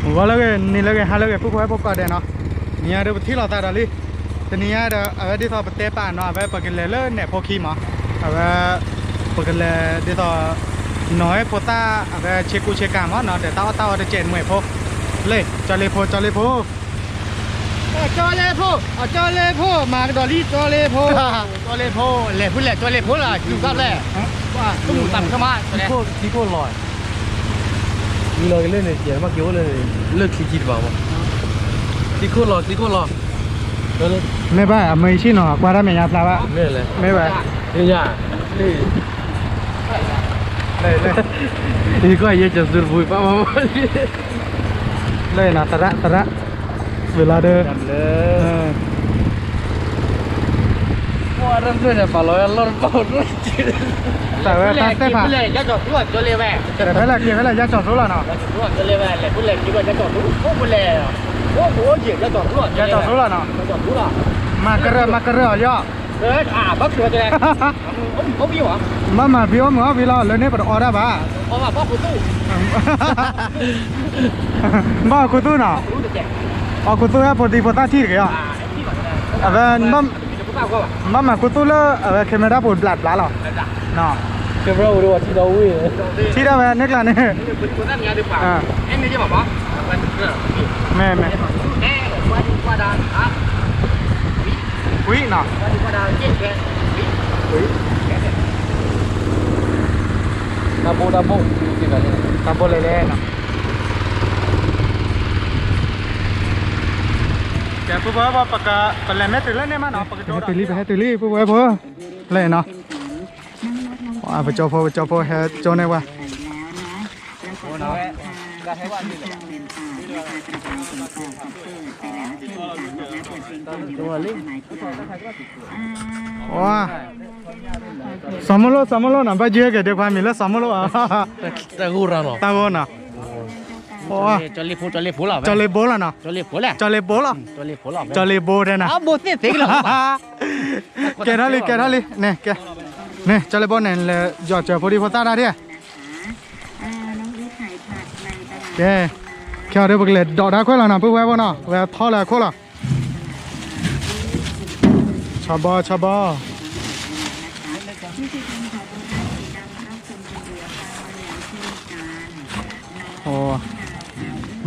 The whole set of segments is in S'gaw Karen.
ဂီၤလၢအဂ့ၤ နံၤလၢအဂ့ၤ ဟါလၢအဂ့ၤ ပုၢ်ဖိဝဲၢ်ဖိကိးဂၤဒဲးနီၤ, နံၤညါဒီးပထံၣ်လိာ်သးဒီးလံ, တနံၤညါဒီး အဝဲဒ်သိးပတဲပာ်နီၤ အဝဲပကလဲၤလၢနဲၣ်ဖိခံမး, အဝဲ ပကလဲၤဒ်သိး နီၢ်ဝဲဖိသၣ် အဝဲဆ့ကူဆ့ကၤမးနီၤ ဒီးတၢ်အီၣ်တၢ်အီတစဲးနွဲၣ်ဖိ, လၢ ကၠီလ့ဖိ ကၠီလ့ဖိ ကၠီလ့ဖိ ကၠီလ့ဖိ မၤကဒီးလံ ကၠီလ့ဖိ, ကၠီလ့ဖိ လဲၤဖုလဲၣ် ကၠီလ့ဖိလီၤ ယူၤသၣ်ဖျဲၣ်, ပှၤ သူၣ်မူသးမုာ်မး ထံခိၣ်လီၤ, ယူၤလီၤက့ၤလၢန့ၣ် ကဲမ့ၢ်က့ၤအိၣ်လၢန့ၣ် လၢခံခံတဘၣ်မး, ထံခိၣ်လီၤ ထံခိၣ်လီၤ, မ့ၢ်ဘၣ် အမ့ၢ်ဆ့ၣ်နီၤ ကွၢ်တၢ်မဲာ်ညါဖျါဘၣ်, မ့ၢ်လဲၣ်, မ့ၢ်ဘၣ်, ညါ, လၢ ယကွၢ်ယဲကၠီၤသူတပူၤပၢ်မး, လၢနီၤ သရၣ် သရၣ်, ဝံၤလီၤဒီး ပှၤတဖျၢၣ်န့ၣ် ပာ်လီၤဝဲလီၢ်တဘီၣ်, တၢ်ဝဲတၢ်တဲဖး, ဖဲလဲၣ်က့ၤဖဲလဲၣ် ယါကၠီၤသူလီၤနီၤ, ယါကၠီၤသူလီၤနီၤ, မၤကရၢ မၤကရၢအီၤလီၤ, ဘၣ်မၤဖံးအီၣ်မၤအီၣ်ဖံးလီၤ လၢန့ၣ်ပတအီၣ်ဒၣ်ဘၣ်, ဘၣ်အီၣ်ခူသူၣ်နီၤ, အီၣ်ခူသူၣ်ဟဲဖိဒံဖိသၣ်ထံၣ်တဂ့ၤအီၤ, အဝဲ ဘၣ်မၤခူသူၣ်လၢ အဝဲ camera ပူၤဘျးဘျးလီၤ, ထံၣ်ဒၣ်ဝဲန့ၣ်ကျါန့ၣ်, မ့ၢ်မ့ၢ်, ဝံၤနီၤ, တၢ်ဘိတၢ်ဘိ, တၢ်ဘိလဲၤလဲၣ်နီၤ, ကဲ ပုၢ်ဖိဝဲၢ်ဖိ ပလဲၤမ့ၢ်တုၤလၢန့ၣ်မးနီၤ ပကဟဲတုၤလံ ပဟဲတုၤလံ ပုၢ်ဖိဝဲၢ်ဖိ, လဲၣ်နီၤ, ပကၠိဖိ ပကၠိဖိဟဲကၠိန့ၢ်ဝဲ စီၤမိၢ်လိၣ် စီၤမိၢ်လိၣ်နီၤ ဘၣ်ယုၢ်က့ၤဒုးခွါမံၤလၢစီၤမိၢ်လိၣ်ဧါ, တၢ်ဂိၢ်ရၤနီၤ, တၢ်ဂိၢ်နီၤ, ကၠီလ့ဖိ ကၠီလ့ဖိလီၤ, ကၠီလ့ဘိလီၤနီၤ, ကၠီလ့ဖိလဲၣ်, ကၠီလ့ဘိလီၤ, ကၠီလ့ဖိလီၤ, ကၠီလ့ဘိတဲနီၤ, ကဲထီၣ်လံ ကဲထီၣ်လံ, န့ၣ် ကဲ, န့ၣ် ကၠီလ့ဘိန့ၣ် လဲၤယီၤစၢၤဖိဒံဖိသၣ်တၢ်ဒၣ် ကဲ, ခဲအံၤဒီး ပကလဲၤဒိးတၢ်ခွဲးလီၤနီၤ ပုၢ်ဖိဝဲၢ်ဖိနီၤ, ဝဲထီၣ်လၢအခိၣ်လီၤ, ဆီဘီ ဆီဘီ,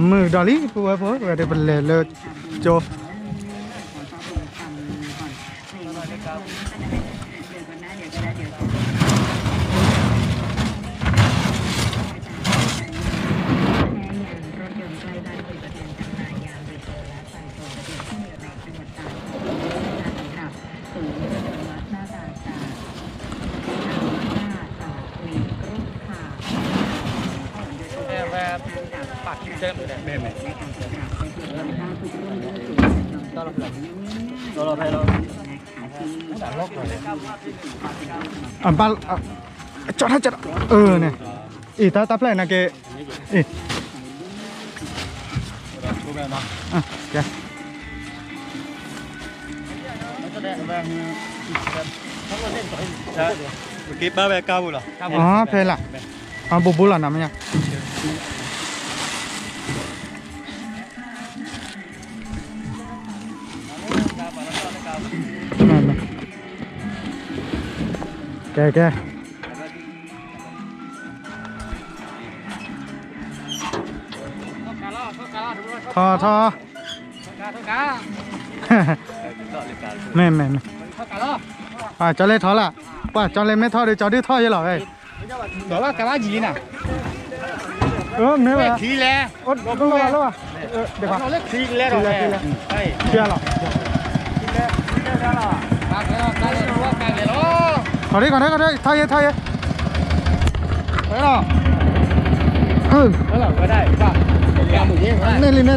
မုာ်ကဒီးလံ ပုၢ်ဝဲၢ်ဖိ ဝဲဒၣ်ပလဲၤလၢကၠိ အဘၣ်, ကၠီထါကၠီထါ, အၢ န့ၣ်, အံၤ တၢ်တၢ်ဖျၢၣ်နာ်က့, အံၤ, ကဲ, က့ၤပာ်ဝဲကါပူၤလီၤ, ဖဲလၢ, အဘူးဘူးလီၤနီၤ မ့ၢ်ညါ ကဲ ကဲ, ထီၣ် ထီၣ်, မ့ၢ် မ့ၢ် မ့ၢ်, ကၠီလ့ထီၣ်လၢ, ပှၤကၠီလ့မ့ၢ်ထီၣ်ဒီး ကၠီဒုၣ်ထီၣ်ယဲလီၤဝဲ ဒီးဘၣ်ကဘၣ်ယံၤလံနၤ, မ့ၢ်ဝဲ, အိၣ်လီၤလီၤ, လီၤလီၤ, ထီၣ်ဒံး ထီၣ်ဒံး ထီၣ်ယဲ ထီၣ်ယဲ, န့ၢ်လံ န့ၢ်လံ,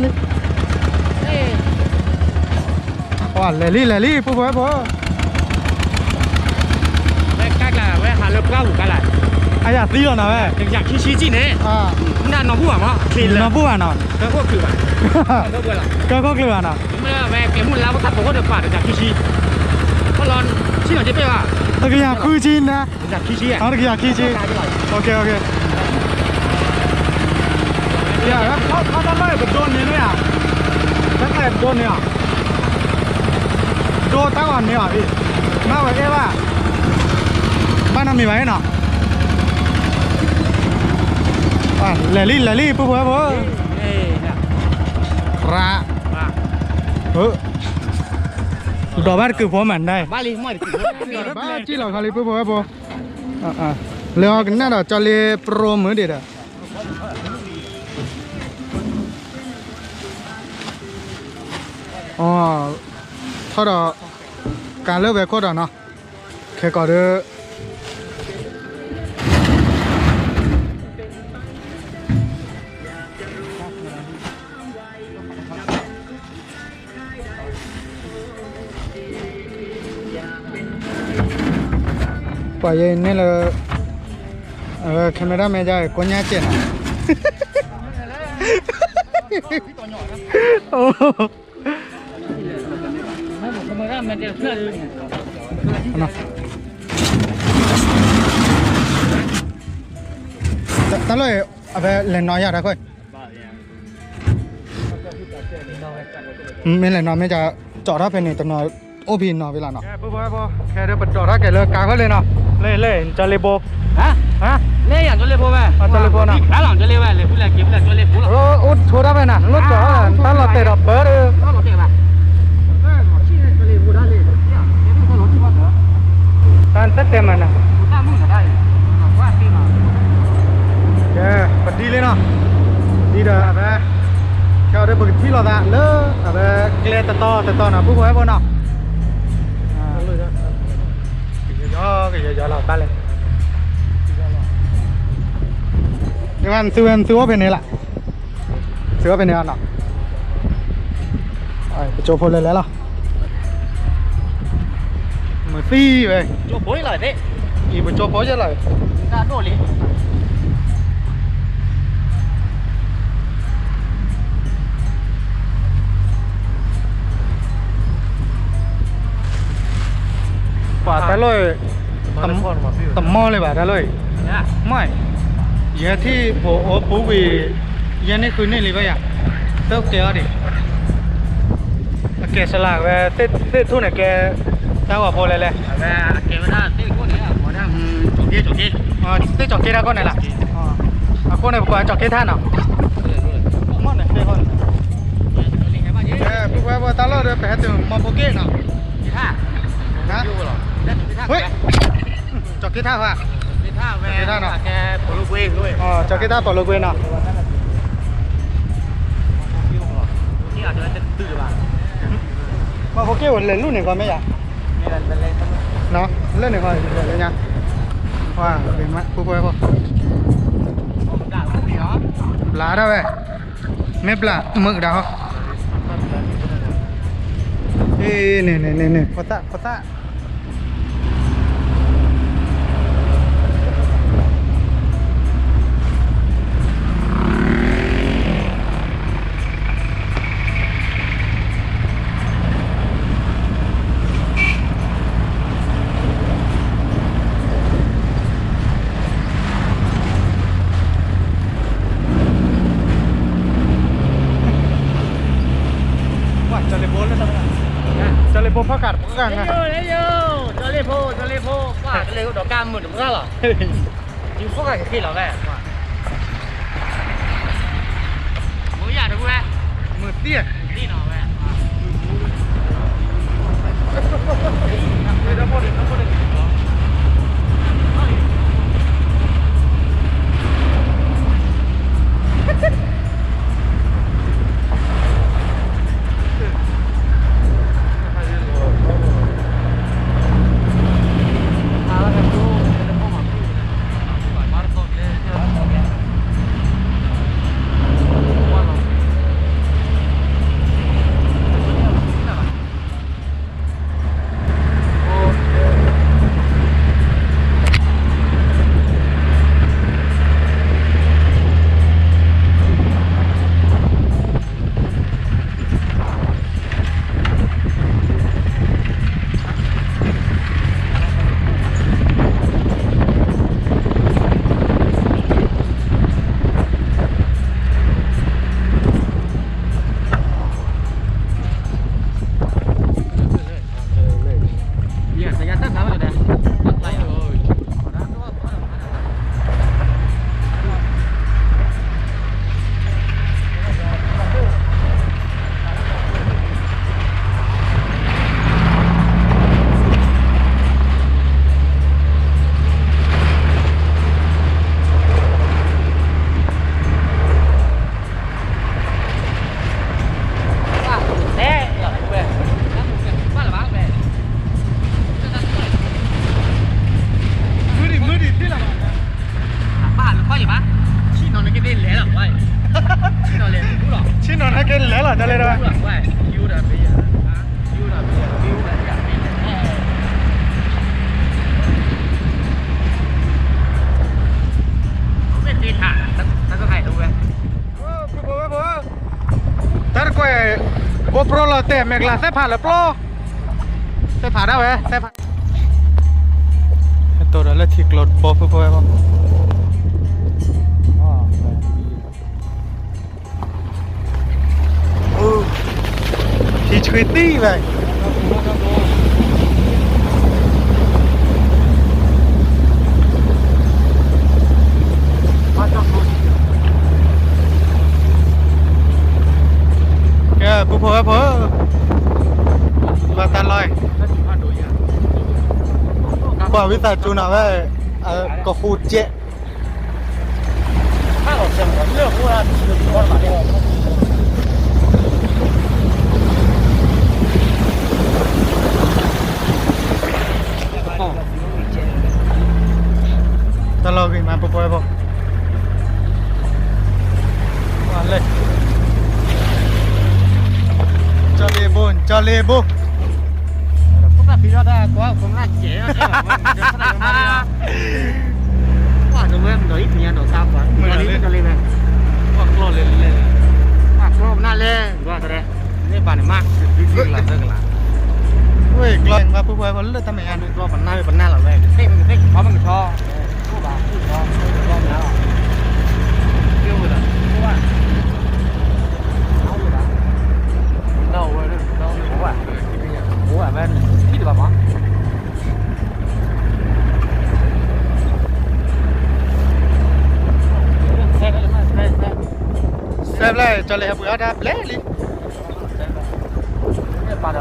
လဲၤလံ လဲၤလံ ပုၢ်ဖိဝဲၢ်ဖိ ဝဲကါကျါ ဝဲဟးလၢပှၢ်ပူၤကါလၢ်, အယၤသံလီၤနၤဝဲ, တကယၤခံဆံကံၢ်န့ၣ်, မ့ၢ်နီၢ်ဘူၣ်ဘၣ်မး, နီၢ်ဘူၣ်ဘၣ်နီၤ, ကၢခိၣ်ချုးဘၣ်, ကၢခိၣ်ချုးဘၣ်နီၤ, မ့ၢ်ဝဲကဲမူလါဝဲသးဖိခိၣ်ဒီးပှၢ်တကယၤခံဆံ, ပလီၤဆံၣ်နီၤက့ၤပဲၢ်ဘၣ်, တကယၤဃုဆံနၤ, တကယၤခံဆံ, တကယၤခံဆံ, ယၤ ခီခီတၢ်လီၢ်အံၤ ပဒိန့ၢ်န့ၣ်ဧါ, တၢ်ကျဲပဒိန့ၢ်အီၤ, ဒိတၢ်ဂီၤန့ၢ်အီၤအံၤ, မ့ၢ်ဝဲအဲၣ်ဘၣ်, ဘၣ်နီတမံၤဘၣ်နီၤ, လဲၤလံ လဲၤလံ ပုၢ်ဖိဝဲၢ်ဖိ, ရၣ်, ဒီးဘၣ်တကုာ်ဖိမးဒၣ်, ဘၣ်လံ မ့ၢ်တကုာ်ဖိ, ဘၣ်စံၣ်လီၤခီလံ ပုၢ်ဖိဝဲၢ်ဖိ, လၢအီၤကနၣ်ဒီး ကၠီလ့ပြိမုၢ်ဒံးဒီး အီ, ထီၣ်ဒီး ကၤလၢဝဲခိၣ်ဒီးနီၤ, ခဲကီးဒီး ပှၤယဲန့ၣ်လၢ camera man ဒ်ကိညါစဲးနီၤ, တၢ်လီၢ်အံၤ အဝဲလဲၤနီၤယၤတၢ်ခွဲး, မ့ၢ်လဲၤနီၤ မ့ၢ်က ကၠီထီၣ်ဖဲန့ၣ် တနီၤအိၣ်ဖဲနီၤဖဲလီၤနီၤ, ခဲဒီးပဒိးထီၣ်က့ၤလၢကၤဖဲလံနီၤ, လၢလၢ ကၠီလ့ဘိ, ကၠီလ့ဘိမး, အိၣ်ဆိဒၣ်ဖဲနၤ လီၤကၠီ, တၢ်လီၤတဲာ်ဒီးဘၢဒီး တၢ်တဲမးနၤ, ကဲ ပဒ်လံနီၤ, ဒ်ဒီးအဝဲ ခဲအံၤဒီးပကထံၣ်လိာ်သးလၢ အဝဲကျဲတတီၤတတီၤနီၤ ပုၢ်ဖိဝဲၢ်ဖိနီၤ, ကယီကယီလီၤဘၣ်လဲၣ်, သုဝဲသုအိၣ်ဖဲန့ၣ်လီၤ, သုအိၣ်ဖဲန့ၣ်လီၤနီၤ, ပကၠိဖိလဲၤလဲၤလီၤ, မုာ်သံဝဲ, အံၤပကၠိဖိယဲလီၤ, ပှၤတၢ်လီၢ်အံၤ တမီၢ်လၢၤဘၣ်တၢ်လီၢ်အံၤ, မ့ၢ်, ယဟဲထံၣ်ဖိအိၣ်ပူၤကွံာ် ယဲၢ်နံၣ်ဃုနံၣ်လံဘၣ်ယၤ, တကဲအီၤဒံး, အကဲစလၢ်ဝဲ သ့ၣ်ထူၣ်န့ၣ်ကဲ တၢ်ဂီၤဖိလဲၣ်လဲၣ်, သ့ၣ်ကၠီၤက့တၢ်ကိးန့ၣ်လီၤ, အဃိန့ၣ် ပကွၢ်ကၠီၤက့တၢ်နီၤ, မ့ၢ်န့ၣ်သ့ၣ်ကိးန့ၣ်, ပုၢ်ဖိဝဲၢ်ဖိတၢ်လီၢ်ဒီး ပဟဲတုၤမီဖိက့ၣ်နီၤ, ကၠီၤက့တၢ်ဧါ, ကၠီၤက့တၢ်ပိာ်လိကွ့နီၤ, မီဖိက့ၣ်အိၣ်လဲၤလူၢ်န့ၣ်ကီးမ့ၢ်ယၤ, လၢန့ၣ်ကီးလဲၤလၢညါ, ပုၢ်ဖိဝဲၢ်ဖိ, ဘျးဒၣ်ဝဲ, မ့ၢ်ဘျးမုာ်ကဒါဟီ, အ့ န့ၣ်န့ၣ်န့ၣ်န့ၣ် ဖိသၣ်ဖိသၣ် ကၠီၤလ့ဖိဖီၣ်ကးတပှၢ်ဂၤ, ကၠီၤလ့ဖိ ကၠီၤလ့ဖိ ပှၢ်ကလဲၤဒီးကါမုာ်တပှၢ်လီၤ, ယဖီၣ်ကးကသ့လီၤဝဲ, မုာ်ယၤတဝဲ, မုာ်သံ, သံနီၤဝဲ အိၣ် တၢ်လၢ တၢ်တကွဲၢ် ဘိပြိလီၤတဲာ် မဲာ်ကျါသဲဖးလၢပျီ, သဲဖးဒၣ်ဝဲ သဲဖး, ဟဲတိၢ်ဒီးလၢထံကျိတဘိ ဖုဖိဝဲဖိ ထံဆှံသံဝဲ, ကဲ ဖုဖိဝဲဖိ, ဘၣ်တၢ်လီၢ်, ပှၤဝံသးစူၤနၤဝဲ, ကဟူးကဲး တၢ်လီၢ်ဂ့ၤမး ပပှဲၤဘိ, လဲၤ, ကၠီလ့ဘိ, ကၠီလ့ဘိ, ပှၤတဖံးထီၣ်တၢ်ကွၢ် ခိၣ်နၢ်ကဲး, ပှၤတဝဲမၤဒီး အံၤပညါဒီးကါပှၤ, မၤလံ, ပှၤကျီၢ်လဲၣ်လဲၣ်, ပှၤကျီၢ်ပနၢ်လဲၣ်, ကွၢ်တရဲ, မ့ၢ်ဘၣ်န့ၣ်မး, ဝဲကျီၢ်မး ပပှဲၤဘိလၢတၢ်မဲာ်ညါန့ၣ် ကျီၢ်ပနၢ်မ့ၢ်ပနၢ်လီၤဝဲ, သ့ၣ်မ့ၢ်သ့ၣ်ဆီမ့ၢ်ဆီ, အိၣ်ဘၣ်အိၣ်ဘၣ်, အိၣ်ဘၣ်, အိၣ်ဘၣ်, စဲးဖျဲၣ် ကၠီလ့ဟဲပှ့ၤအီၣ်တၢ်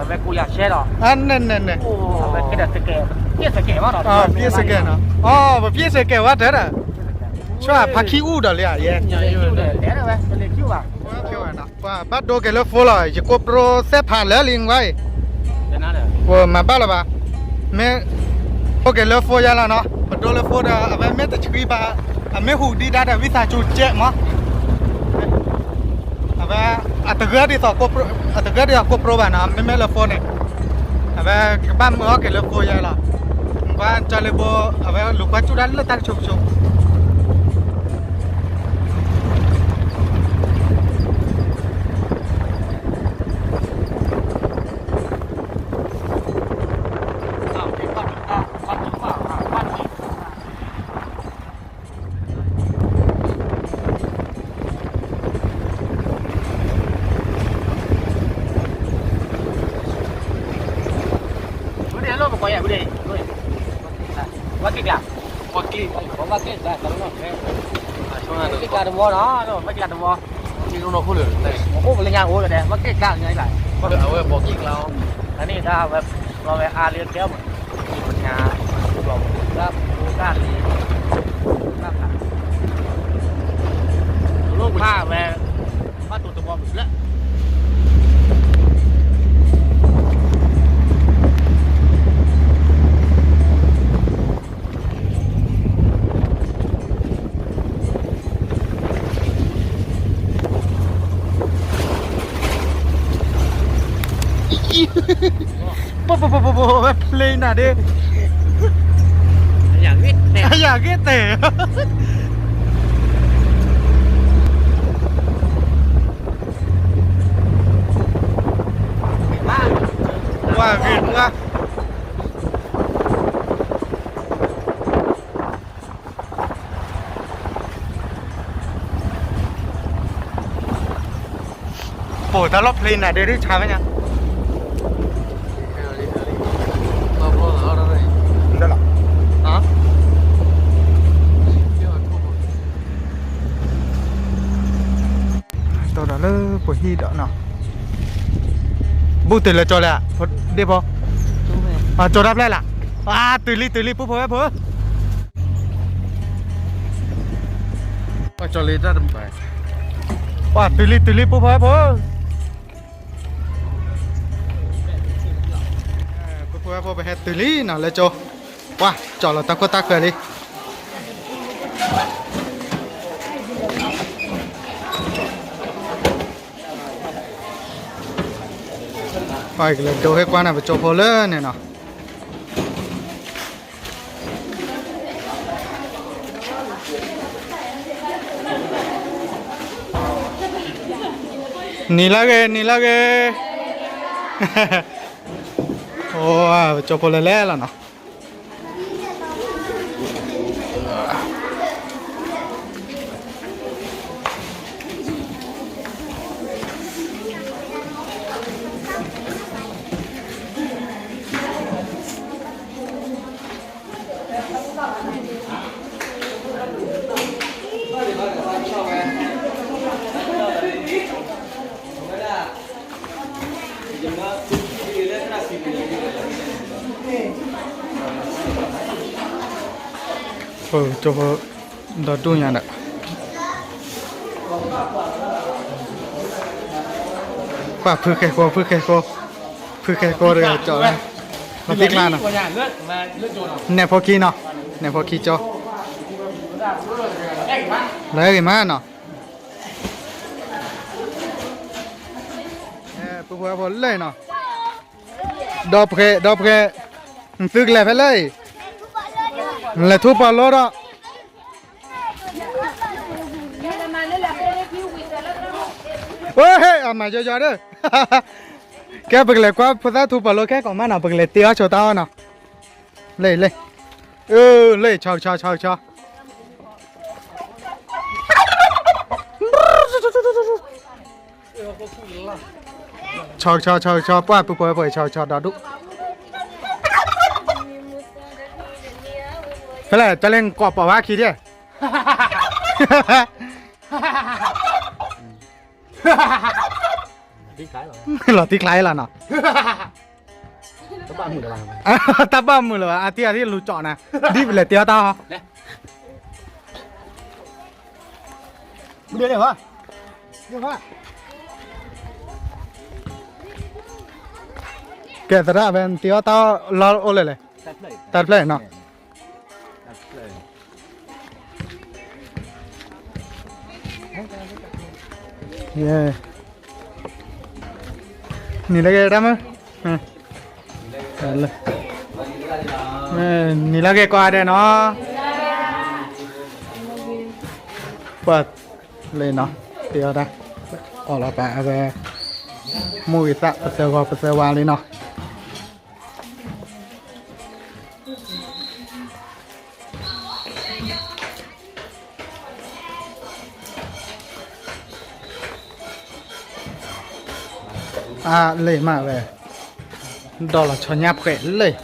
ဘျဲၣ်လံ, န့ၣ်န့ၣ်န့ၣ်, ပျ့ၣ်စကဲးနီၤ, အပျ့ၣ်စကဲးဝဲတၢ်ဒီး, ဆှၢဖးခံအူဒီးလံဧါ, ယဲ ပှၤဘၣ်ဒိက့ၤလၢဖိလီၤ, ယကိးပြိသဲဖးလၢလံကွၢ်အံၤ, ပမၤဘၣ်လၢၤဘၣ်, မ့ၢ်ဒိက့ၤလၢဖိယါလီၤနီၤ, ပဒိလၢဖိဒီး အဝဲမ့ၢ်တဆှံဘၣ်, အမ့ၢ်ဟူးဒံးဒၣ်ဒီး ဝံသးစူၤကဲးမး, အဝဲ အတဂၢၢ်ဒ်သိး, အတဂၢၢ်ဒ်သိးကိးပြိဘၣ်နီၤ, မ့မ့ၢ်လၢဖိန့ၣ်, အဝဲကဘၣ်မၢအီၣ်က့ၤလၢဖိယါလီၤ, ကွၢ်ကၠီလ့ဘိ, အဝဲလူၤကွၢ်စူၣ်တၢ်လၢတၢ်ကဆိးကဆိး ဝဲက့ၤကျါ, ဝဲက့ၤကျါ, ဝဲက့ၤကျါတဝီနီၤ, ဝဲက့ၤကျါတဝီ, အိၣ်ပလၢညါအိၣ်ဒီး ဝဲက့ၤကျါညါ, အဝဲဘီက့ၤကျါ, အန့ၣ်ဒၣ်ဝဲ, လီၤဝဲအါလၢကဲမး, ပညါ, တၢ်ဖိတၢ်လံၤ, တၢ်ဖး, လိၣ်ဖးဝဲ, ဘၣ်တိၢ်တဝီပူၤဖျၢၣ် ပပပပပ ဝဲ plane နၤဒ့, အယၤဂ့ၢ်တဲာ်, ပှၤဂ့ၤပှၤ ပိာ်တၢ်လီၢ် plane နၤဒ့ဒ်ဆါဝဲညါ, လၢလီၤ, တိၢ်ဒီးလၢပှၤဟံၣ်ဒီးနီၤ, ဘူးတုၤလၢကၠီလံ, ဒ့ၣ်ဖိ, ကၠီတၢ်ဖျဲၣ်လၢ, အါ တုၤလံတုၤလံ ပုၢ်ဖိဝဲၢ်ဖိ ပှၤကၠီလံတၢ်တမံၤ, ပှၤတုၤလံတုၤလံ ပုၢ်ဖိဝဲၢ်ဖိ, ပုၢ်ဖိဝဲၢ်ဖိ ပဟဲတုၤလံနီၤလၢကၠီ, ပှၤကၠီလီၤတၢ်ခိၣ်တၢ်ဃၢၤလံ. ပကလဲၤဒိးဟဲကွၢ်န့ၣ် ပကၠိဖိလၢန့ၣ်နီၤ. နံၤလၢဂ့ၤ နံၤလၢဂ့ၤ, အိ ပကၠိဖိလဲၤလဲၣ်လီၤနီၤ. ကၠိဖိ ဒီဒူၣ်ညါဒီး ပှၤဖုဃဲၤဃီ ဖုဃဲၤဃီ, ဖုဃဲၤဃီတဂၤကၠီ, လီၤသံကျါနီၤ, နဲၣ်ဖိခံနီၤ, နဲၣ်ဖိခံကၠီ, လၢဂ့ၤမးနီၤ, ပှၤဖိလၢနီၤ, ဒီးဖှဲး ဒီးဖှဲး, နသုကလဲၤဖဲလဲၣ်အံၤ, လဲၤထူပီၤလိဒီး အိ ဟ့ၣ် အမၤယီယီဒီး, ကဲ ပကလဲၤကွၢ်ဖိသၣ်ထူပီၤလိခဲကိာ်မးနီၤ, ပကလဲၤတ့အီၣ်ဆိတၢ်အီၣ်နီၤ, လၢ လၢ လၢ ဆီဆီဆီဆီ, ဆီဆီဆီဆီ, ပှၤပုၢ်ဖိဝဲၢ်ဖိ ဆီဆီဒီဒူၣ်, ဖဲလဲၣ် ကၠီလ့ကိးပိာ်ဝဲခံဒဲး လီၤတံၢ်ကျါလီၤနီၤ, တၢ်ဘၣ်မုာ်လၢၤဘၣ် အထံအထံလူၤကၠီနၤ, ဒ်ပလဲၤတ့အီၣ်တၢ်အီၣ်, ကဲသရၣ်ဖဲနတ့အီၣ်တၢ်အီၣ်လီၤအိၣ်လၢလဲၣ်, တၢ်တဖျၢၣ်နီၤ နံၤလၢဂ့ၤတၢ်မုၢ်, နံၤလၢဂ့ၤကိးဂၤဒဲးနီၤ, ပှၤလၢနီၤ, တ့အီၣ်တၢ်, အီၣ်လီၤပာ်အဝဲ, မိၢ်ဂ့ၤသၣ်ပသၢဂီၤပသၢဝါလံနီၤ. အါ လ့ၢ်မးဝဲ, ဒီးလီၤဆီညၣ်ဖှဲးလ့ၢ်,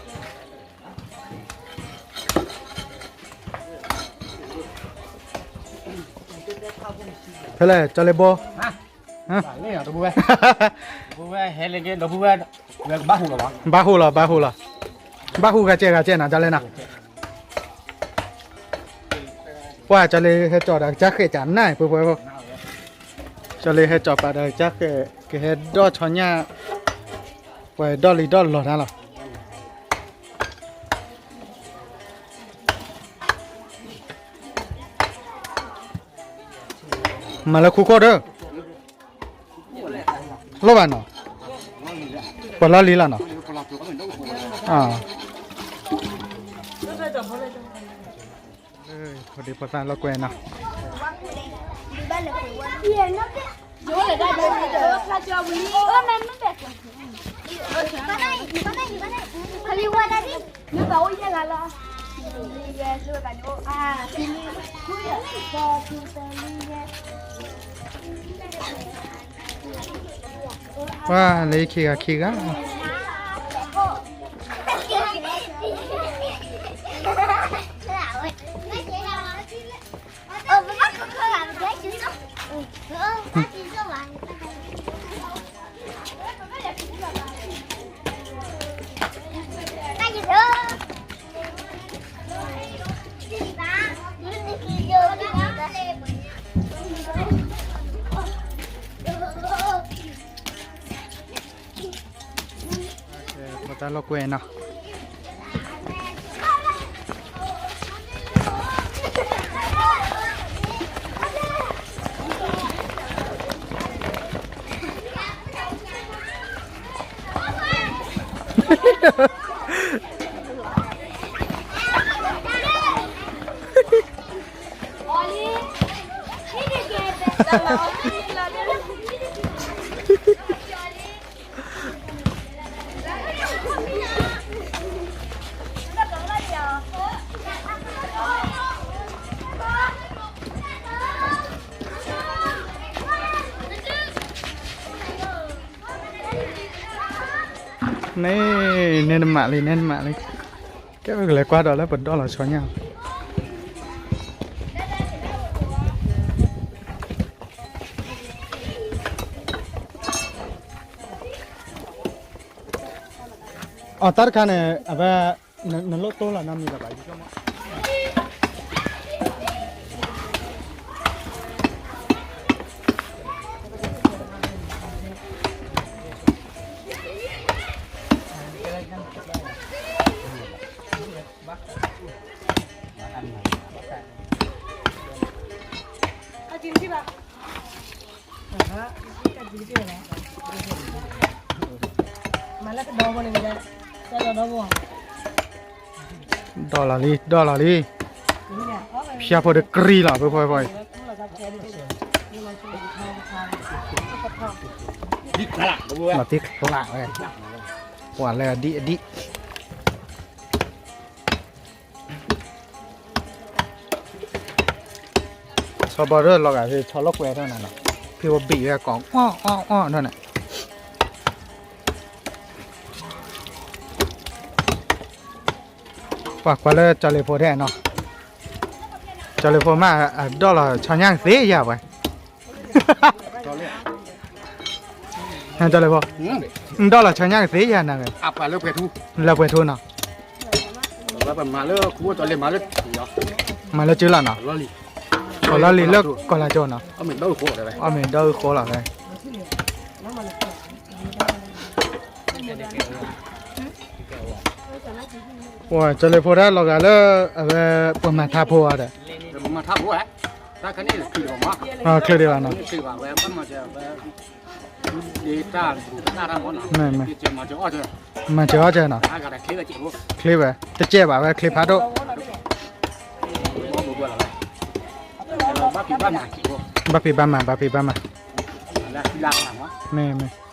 ဖဲလဲၣ် ကၠီလ့ဘိ ဘၣ်ဟူးလီၤ ဘၣ်ဟူးလီၤ ဘၣ်ဟူးဂၤကဲဂၤကဲနၤ ကၠီလ့နၤ, ပှၤကၠီလ့ဟဲကၠီၤဒီးကစၢ်ဃဲးကနၣ် ပှဲၤပှဲၤ, ကၠီလ့ဟဲကၠီၤပာ်ဒီးကစၢ်ဃဲး ကဟဲဒီးဆီညၣ်, ပှၤဒီးလံဒီးလီၤတၢ်လီၤ. မၤလၢခူခိၣ်ဒီး, လိၣ်ဘၣ်နီၤ, ပှၤလီၢ်လံလီၤနီၤ, ဖိဒံဖိသၣ်လီၢ်ကွဲနီၤ. ပှၤလၢခံဂၤခံဂၤ ဖိသၣ်လီၢ်ကွဲနီၤ. ပှၤ န့ၣ်, န့ၣ်နမးလံ, န့ၣ်နမးလံ. ကဲဝဲကလဲၤကွၢ်ဒီးလၢပဒီၣ်လီၤဆီညၣ် အီၤတၢ်တခါန့ၣ် အဝဲ နလိၣ်တိၢ်လီၤနီတမံၤလၢၤဘၣ်. ဒီၣ်လီၤလံ, ဒီၣ်လီၤလံ. ဖျါဖိတကြံလီၤ ပဖီဖီအံၤ, လီၤတံၢ်ချးဝဲ, ပှၤလၢအဒံၣ်အဒံၣ် ဆီဘီဒၢလီၤဂာ်ဖဲဆီလိာ်ကွဲထီၣ်နၤနီၤ, ဖဲဝဲဘံၣ်ဝဲကိးအီၣ်အီၣ်အီၣ်ထီၣ်န့ၣ်, ပှၤကွၢ်လၢကၠီလ့ၤဖိထဲနီၤ, ကၠီလ့ၤဖိမ့ၢ်အဒီၣ်လီၤဆီညၣ်ကသ့ယၤဝဲ ကၠီလ့ၤဖိ, ဒီၣ်လီၤဆီညၣ်ကသ့ယၤနၤဝဲ, လၢပှဲၤထူနီၤ, မၤလၢစုလီၤနီၤ, လီၤလံလၢကီၢ်လၤကၠိနီၤ, အီၣ်မ့ၢ်ဒီၣ်အုၣ်ဃိလီၤဝဲ, ကၠီလ့ၤဖိဒၣ်လီၤဂာ်လၢ အဝဲ ပှၤမၤထါဖိအီၤဒီး မၤထါဖိ, တၢ်ခါန့ၣ် ချုးဒံးဘၣ်မး, ချုးဒံးဘၣ်ဝဲ, မ့ၢ်, မၤစၢၤအီၣ်စၢၤနီၤ, ချ့ဝဲ, တကဲဘၣ်ဝဲ ချ့ဖးဒိၣ်, ဘၣ်ဖံးဘၣ်မၤ, ဘၣ်ဖံးဘၣ်မၤ, မ့ၢ်, မ့ၢ်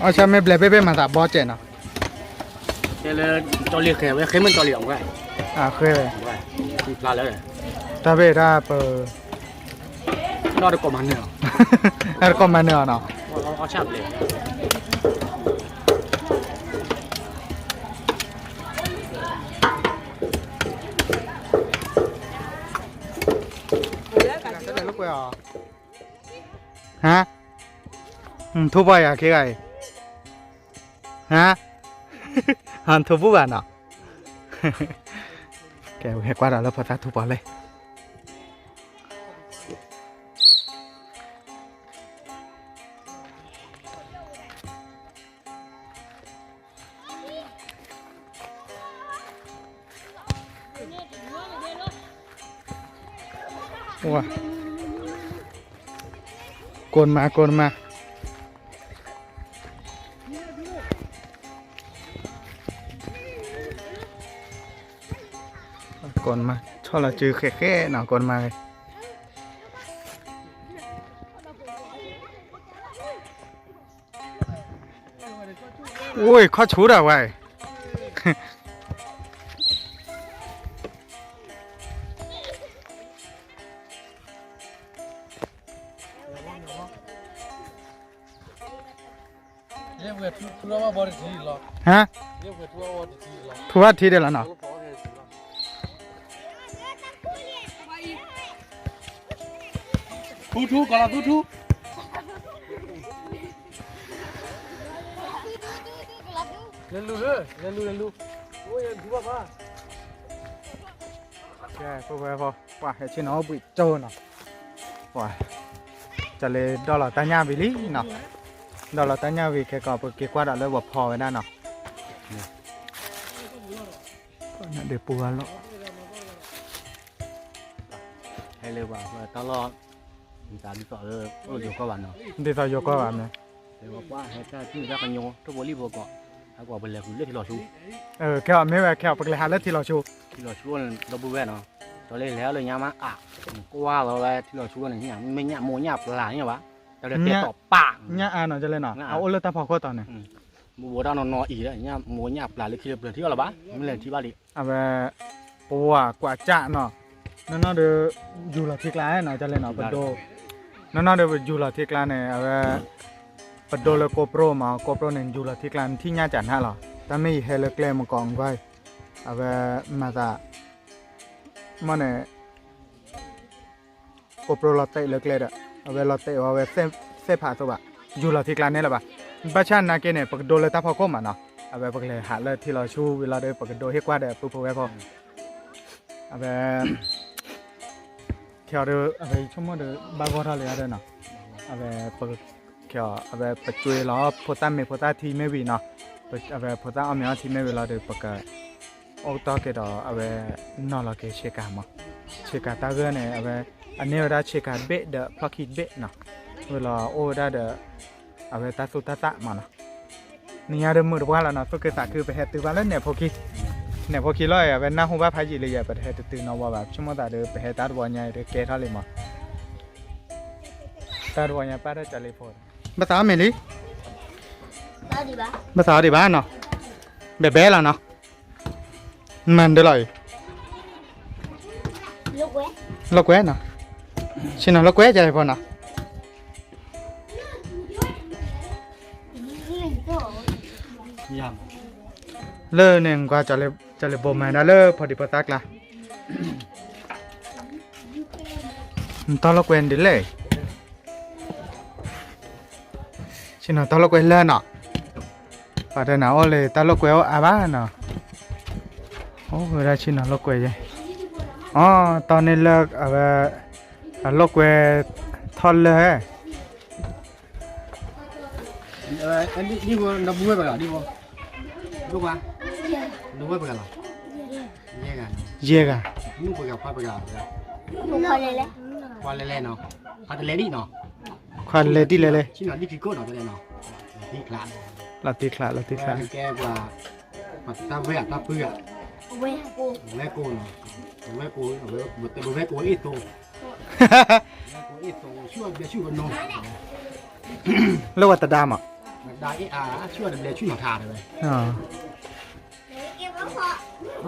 အီၣ်ဆၣ်မ့ၢ်ဘျဲးဘ့ၣ်ဘ့ၣ်မၤသးဘီစဲးနီၤ, တဲလၢ ကၠီလ့ၤဃဲၤဝဲ ဃဲမ့ၢ်ကၠီလ့ၤအီၤဝဲ, ဃဲဝဲ, တၢ်ဘ့ၣ်တၢ်ပ တကိးမၤနၢၤအီၤ, တကိးမၤနၢၤအီၤနီၤ, အီၣ်ဆၣ်ဘျဲး ဟါ, ထိၣ်ပှၢ်ယၤခ့ဂၤအံၤ, ဟါ, ဟါထိၣ်ပူၤဘၣ်နီၤ, ကဲဝဲကွၢ်ဒီးလၢဖိသၣ်ထိၣ်ပှၢ်လဲၣ် ကိၢ်မး ကိၢ်မး, ကိၢ်မး ဆီၣ်လီၤစုဃဲးဃဲးနီၤ ကိၢ်မး, အိၣ်ခီၣ်ဆူဒၣ်ဝဲ ဟါ, ထူဝါထံဒဲးလီၤနီၤ, ထူထူကလီၤထူထူ, လဲၤလူၤလၢ လဲၤလူၤ လဲၤလူၤ, အိၣ်ယထူဘၣ်ဘၣ် ဖိဝဲဖိ ပှၤဟဲဆ့ၣ်နီၤအိၣ်ဘှံးကၠိနီၤ, ပှၤ ကလ့ဒီလီၤတၢ်ညၣ်ဝံၤလံနီၤ, ဒီလီၤတၢ်ညၣ်ဝံၤခဲကီး ပက့ၤကွၢ်ဒီးလၢပှၤဖီဝဲဒၣ်နီၤ, ဒ်ပူၤဝဲလီၤ, ဟဲလၢပှၤတၢ်လီၢ် ဒ်သိးယိၤကီၢ်ဘၣ်မ့ၢ်, ဒ်သိးယိၤကီၢ်ဘၣ်မ့ၢ်, ပှၤဟဲတၢ်ကၠူၣ်တၢ်ကညီ ထိၣ်ဖိလံၣ်ဖိကီး, ဟဲကီးပလဲၤဃုာ်လၢထံလီၤဆူ, ခဲအီၤမ့ၢ်ဝဲ ခဲအီၤပကလဲၤဟးလၢထံလီၤဆူ, ထံလီၤဆူန့ၣ် ဒီပုၢ်ဝဲၢ်နီၤ, ဒီးလၢလဲၤအီၤလၢညါမးအါ, ကွၢ်လီၤဝဲထံလီၤဆူန့ၣ် မ့ၢ်ညၣ်မိၢ်ညၣ်ပျၢ်န့ၣ်ဘၣ်, တၢ်လၢတဲတီၤပၢ်, ညၣ်အါနီၤ ကလဲနီၤ အအိၣ်လၢတၢ်ဖီခိၣ်တီၤန့ၣ်, ဘူးဘူးတၢ်နီၢ်နီၢ်အံၤဒီး ညၣ်မိၢ်ညၣ်ပျၢ်လၢခံလၢပျၢၤထံအီၤလၢၤဘၣ်, မ့ၢ်လဲၤထံဘၣ်လံ အဝဲ ပဝဲကွၢ်ကၠၣ်နီၤ, နီၢ်နီၢ်ဒီး ယူၤလီၤထံကျါနီၤ ကလဲနီၤ ပဒိ, နီၢ်နီၢ်ဒီးပယူၤလီၤထံကျါန့ၣ် အဝဲ ပဒိလၢကိးပြိမး ကိးပြိန့ၣ် ယူၤလီၤထံကျါ နထံၣ်ညၣ်ကနၣ်လီၤ, တၢ်မ့ၢ်ယဟဲလၢကျဲမကီးကွၢ်, အဝဲ မၤသး မ့ၢ်န့ၣ် ကိးပြိလီၤတဲာ်လၢကျဲဒီး အဝဲလီၤတဲာ်ဝဲ သ့ၣ်ဖးအသိးဘၣ်, ယူၤလီၤထံကျါန့ၣ်လၢၤဘၣ်, ဘၣ်ဆၣ်နာ်က့န့ၣ် ပကဒိလၢတၢ်ဖီခိၣ်မးနီၤ, အဝဲပကလဲၤဟးလၢထံလီၤဆူဝံၤလီၤဒီး ပကဒိဟ့ၣ်ကွၢ်ဒီးပုၢ်ဖိဝဲၢ်ဖိ, အဝဲ ခဲအံၤဒီး အဝဲဆိကမိၣ်ဒီး ဘၣ်ဂီၢ်ထီၣ်လၢယၤဒီးနီၤ, အဝဲ ခဲအံၤ အဝဲပကွ့လီၤ ဖိသၣ်မ့ၤဖိသၣ်ထံမ့ၢ်ဝံၤနီၤ, အဝဲဖိသၣ်အီၣ်မ့ၤအီထံမ့ၢ်ဝံၤလီၤဒီး ပက အိၣ်ကတီၢ်က့ၤဒီး အဝဲ နီၤလီၤက့ၤဆ့ကၤမး, ဆ့ကၤတၢ်ဂၢၢ်န့ၣ် အဝဲ အန့ၢ်ဝဲဒၣ်ဆ့ကၤဘ့ၣ်ဒီးဖျီၣ်ခံဘ့ၣ်နီၤ, ဝံၤလီၤအိၣ်ဝဲဒၣ်ဒီး အဝဲတၢ်သူၣ်တၢ်သၣ်မးနီၤ နံၤညါဒီးမုာ်တပှၢ်လီၤနီၤ သူၣ်ခုသးခု ပဟဲတုၤဘၣ်လၢနဲၣ်ဖိခံ, နဲၣ်ဖိခံလီၤအံၤ အဝဲနၢ်ဟူဘၣ်ဖးယံာ်လံယဲ ပတဟဲတတုၤနီတဝီဘၣ် ဆိကမိၣ်သးဒီး ပဟဲတၢ်တဝီညါအံၤဒီးကဲထီၣ်လံမး, တၢ်တဝီညါပၢ်တၢ်ကလံၤဖိ, ဘၣ်သးအီၣ်မ့ၤလံ, ဘၣ်သးအီၣ်ဒံးဘၣ်နီၤ, ဘဲဘဲလီၤနီၤ, မၤဒၢလီၤအံၤ လိာ်ကွဲနီၤ, ဆ့ၣ်နီၤလိာ်ကွဲကဲဖိနီၤ, လၢန့ၣ်ကွၢ် ကၠီၤလ့ၤဘိမၤဒၣ်လၢဖီဒံးဖိသၣ်ကျါ, နတီၢ်လိာ်ကွဲဒ်လဲၣ်, ဆ့ၣ်နီၤတီၢ်လိာ်ကွဲလၢနီၤ, ပှၤတဲနၤအိၣ်လၢတၢ်လိာ်ကွဲအိၣ်အါဘၣ်နီၤ, အိၣ်ဝဲဒၣ်ဆ့ၣ်နီၤလိာ်ကွဲယဲ, အီ တီၢ်န့ၢ်လၢအဝဲ အလိာ်ကွဲထီၣ်လၢ ဒ်ဖိ နဘုဝဲပဂၤ ဒ်ဖိ, ဒိၣ်ခွါ, နဝဲပဂၤလီၤ, ယဲၢ်ဂၤ, ယဲၢ်ဂၤ, မုၣ်ပဂၤ ခွါပဂၤ, ခွါလဲၤလဲၣ်နီၤ, ခွါတလဲၤဒံးနီၤ, ခွါလဲၤဒ်လဲၣ်လဲၣ်, ဆ့ၣ်နီၤဒ်ခံခိၣ်နီၤ တလဲၤနီၤ, လီၤတံၢ်ချါ, လီၤတံၢ်ချါ, လီၤတံၢ်ချါ, ကဲပှၤ ပှၤတၢ်ဝဲၢ်အတၢ်ပုၢ်ဧါ, ဝဲၢ်ကိာ်နီၤ, ဝဲၢ်ကိာ်, ဝဲၢ်ကိာ်အ့ၣ်သိ, ဝဲၢ်ကိာ်အ့ၣ်သိ ဆူၣ်အဘျဲၣ်ဆူၣ်ကနီၤ, လၢဝဲတဒါမး, တဒါအ့ၣ်အါ ဆူၣ်အတဘျဲၣ်ဆူၣ်နီၤထါတဝဲ, ဒ်န့ၣ်မး,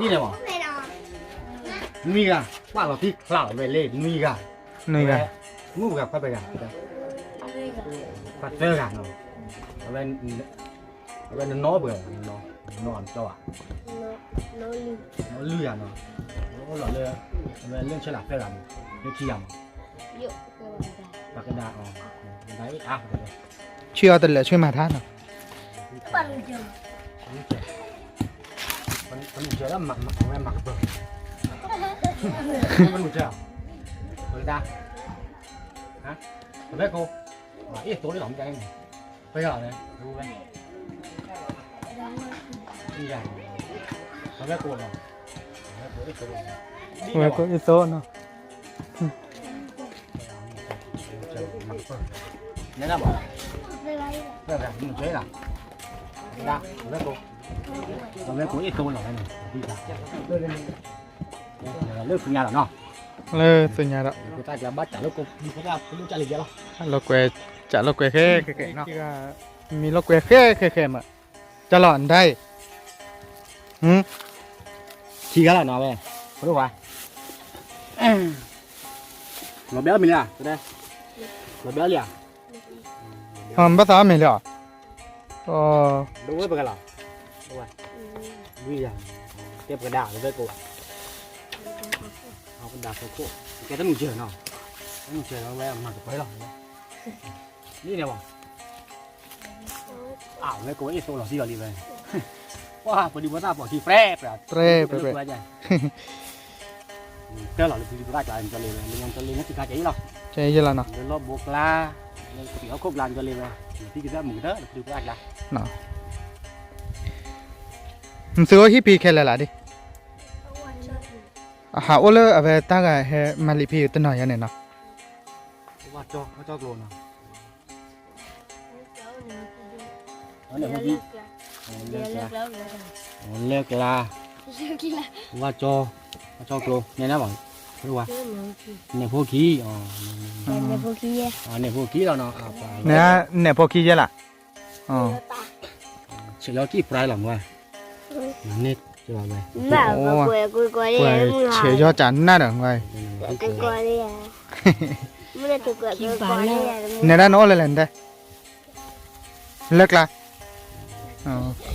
နွံဂၤ, ပှၤလီၤတံၢ်ချါလီၤဝဲလၢနွံဂၤ, နွံဂၤ, မုၣ်ပဂၤခွါပဂၤ, ပှၤသၢဂၤနီၤ, အဝဲ အဝဲနနီၢ်ပှဲၤ, နနီၢ်အကၠီဘၣ်, နီၢ်လွံၢ်ဂၤနီၤ, အိၣ်လီၤလၢ အဝဲလၢဆဲလးသၢဂၤမး, လၢခံဂၤမး, ပှၤကဒါအီၤ, ကဒါအ့ၣ်အါ, ဆံၣ်အီၤတလဲၤဆံၣ်မၤထါနီၤ, ပနုာ်စၢၤလၢမၤကပၢၤ, ပနုာ်စၢၤ, ပကဒါ, ပဝဲၢ်ကိာ်, အ့ၣ်သိလီၤမ့ၢ်န့ၣ်, ပဝဲၢ်ကိာ်လီၤ, ပဝဲၢ်ကိာ်အ့ၣ်သိ, ဝဲၢ်ကိာ်အ့ၣ်သိနီၤ, နဘၣ်, ပဝဲၢ်ကိာ်, ပဝဲၢ်ကိာ်အ့ၣ်သိလီၤန့ၣ်, လၢသူညါလီၤနီၤ, လၢသူညါဒီး, လိာ်ကွဲ, ကၠးလိာ်ကွဲဃဲဃဲဃဲနီၤ, မ့ၢ်လိာ်ကွဲဃဲဃဲဃဲမး, ကၠးလီၤနတၢ်အံၤ, ခံဂၤလီၤနီၤဝဲ, ပဒိၣ်ဝါ, လီၤဘဲအီၣ်မ့ၤလံဧါ, လီၤဘဲအီၣ်လံဧါ, ဘၣ်သးအီၣ်မ့ၤလံဧါ, ဒိဝဲပဂၤလီၤ, ဒိဝဲ, လွံၢ်ဂၤ, ကဲပကဒါလီၤဝဲကိး, ပဒါဖိခိၣ်, ကဲတနုာ်စၢၤနီၤ, တနုာ်စၢၤဝဲမၤကပၢၤလီၤ, လံန့ၣ်ဘၣ်, အဝဲကိးအ့ၣ်သိလီၤသံလီၤလံဝဲ, ပှၤပဒုးဖိသၣ်ပိာ်ခံပြဲပြဲ, ပြဲပြဲပြဲ, လၢ တၢ်လီၤလၢပျံၤပသၣ်ကျါ နကၠီလ့ဝဲ လၢညါကၠီလ့ နစှၤကဲအံၤလီၤ, ကဲယဲလီၤနီၤ, လၢလီၢ်ဘိကျါ, လၢပျံၤဟီၣ်ခိၣ်ကျါ နကၠီလ့ဝဲ, လၢပျံၤကသၣ်မုၢ်ကတၢၢ် လၢပျံၤပသၣ်ကျါ, နသုအိၣ်ဟံၣ်ဖဲခဲလၢာ်လၢဒ်, အဟးအိၣ်လၢအဝဲတၢ်ဂၤဟဲမၤလံာ်ဖဲအံၤတနီၤယါန့ၣ်နီၤ, ဝါကၠီ, ဝါကၠီကျိ, လၢကျါ, လၢကျါ, ဝါကၠီ, ဝါကၠီကျိ, နဲနဘၣ်, ဝါ, နဲၣ်ဖိခံ, နဲၣ်ဖိခံလီၤနီၤ, နဲၣ်ဖိခံယဲလၢ်, ဆဲးယီၤကံၢ်ပြါလီၤမး, န့ၣ်, ဆဲးယီၤကနၣ်ဒီးမး, နဲဒၣ်နအိၣ်လၢလဲၣ်န့ၣ်, လၢကျါ, ဒ့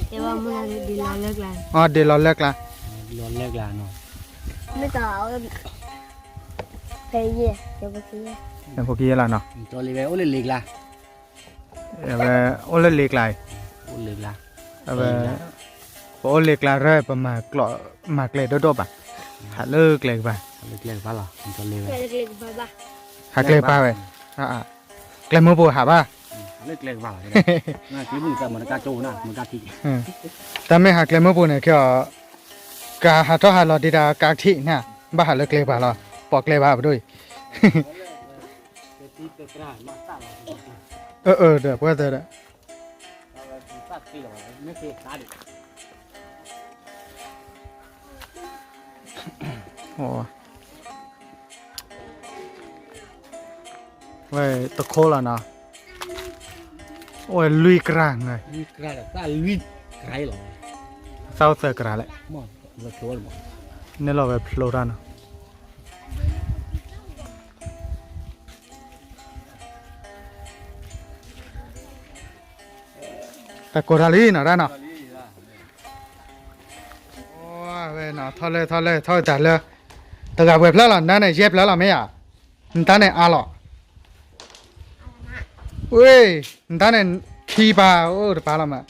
လီၤလၢကျါ, ဒ့လီၤလၢကျါ, ဖိခံယဲလီၤနီၤ, ဝဲအိၣ်လၢလ့ကျါ, ပအိၣ်လ့ကျါရၢ ပမၤကျဲဒိၣ်ဒိၣ်ဘၣ်, ဟးလၢကျဲကပၤ, ဟးကျဲကပၤဝဲ, ကျဲမုၢ်ပူၤဟးဘၣ်, တၢ်မ့ၢ်ဟးကျဲမုၢ်ပူၤန့ၣ် ခဲအံၤ, ကဟးထီၣ်ဟးလီၤဒံးတၢ်ကးထံးန့ၣ်, ဘၣ်ဟးလၢကျဲကပၤလီၤ, ပိာ်ကျဲဘၣ်ပဒိၣ်အံၤ, အၢ အၢ ဒီးပှၤသၢဒီး ဝဲတခိၣ်လီၤနီၤ, ဝဲလွံၢ်ကြၢ်, သၢသၢကြၢ်လဲၣ်, န့ၣ်လီၤဝဲဖျိတၢ်နီၤ. တၢ်ကိးတၢ်လံနီၤတၢ်နီၤ, ဝဲနီၤ ထီၣ်လၢထီၣ်လၢထီၣ်တၢ်လၢ, တဂၤပှဲၤဖျၢၣ်လီၤ နတၢ်န့ၣ် ယဲၢ်ဖျၢၣ်လီၤမ့ၢ်ဧါ, နတၢ်န့ၣ်အါလီၤ, ဝ့ၢ်, နတၢ်န့ၣ် ခံပၤအိၣ်တပၤလီၤမး,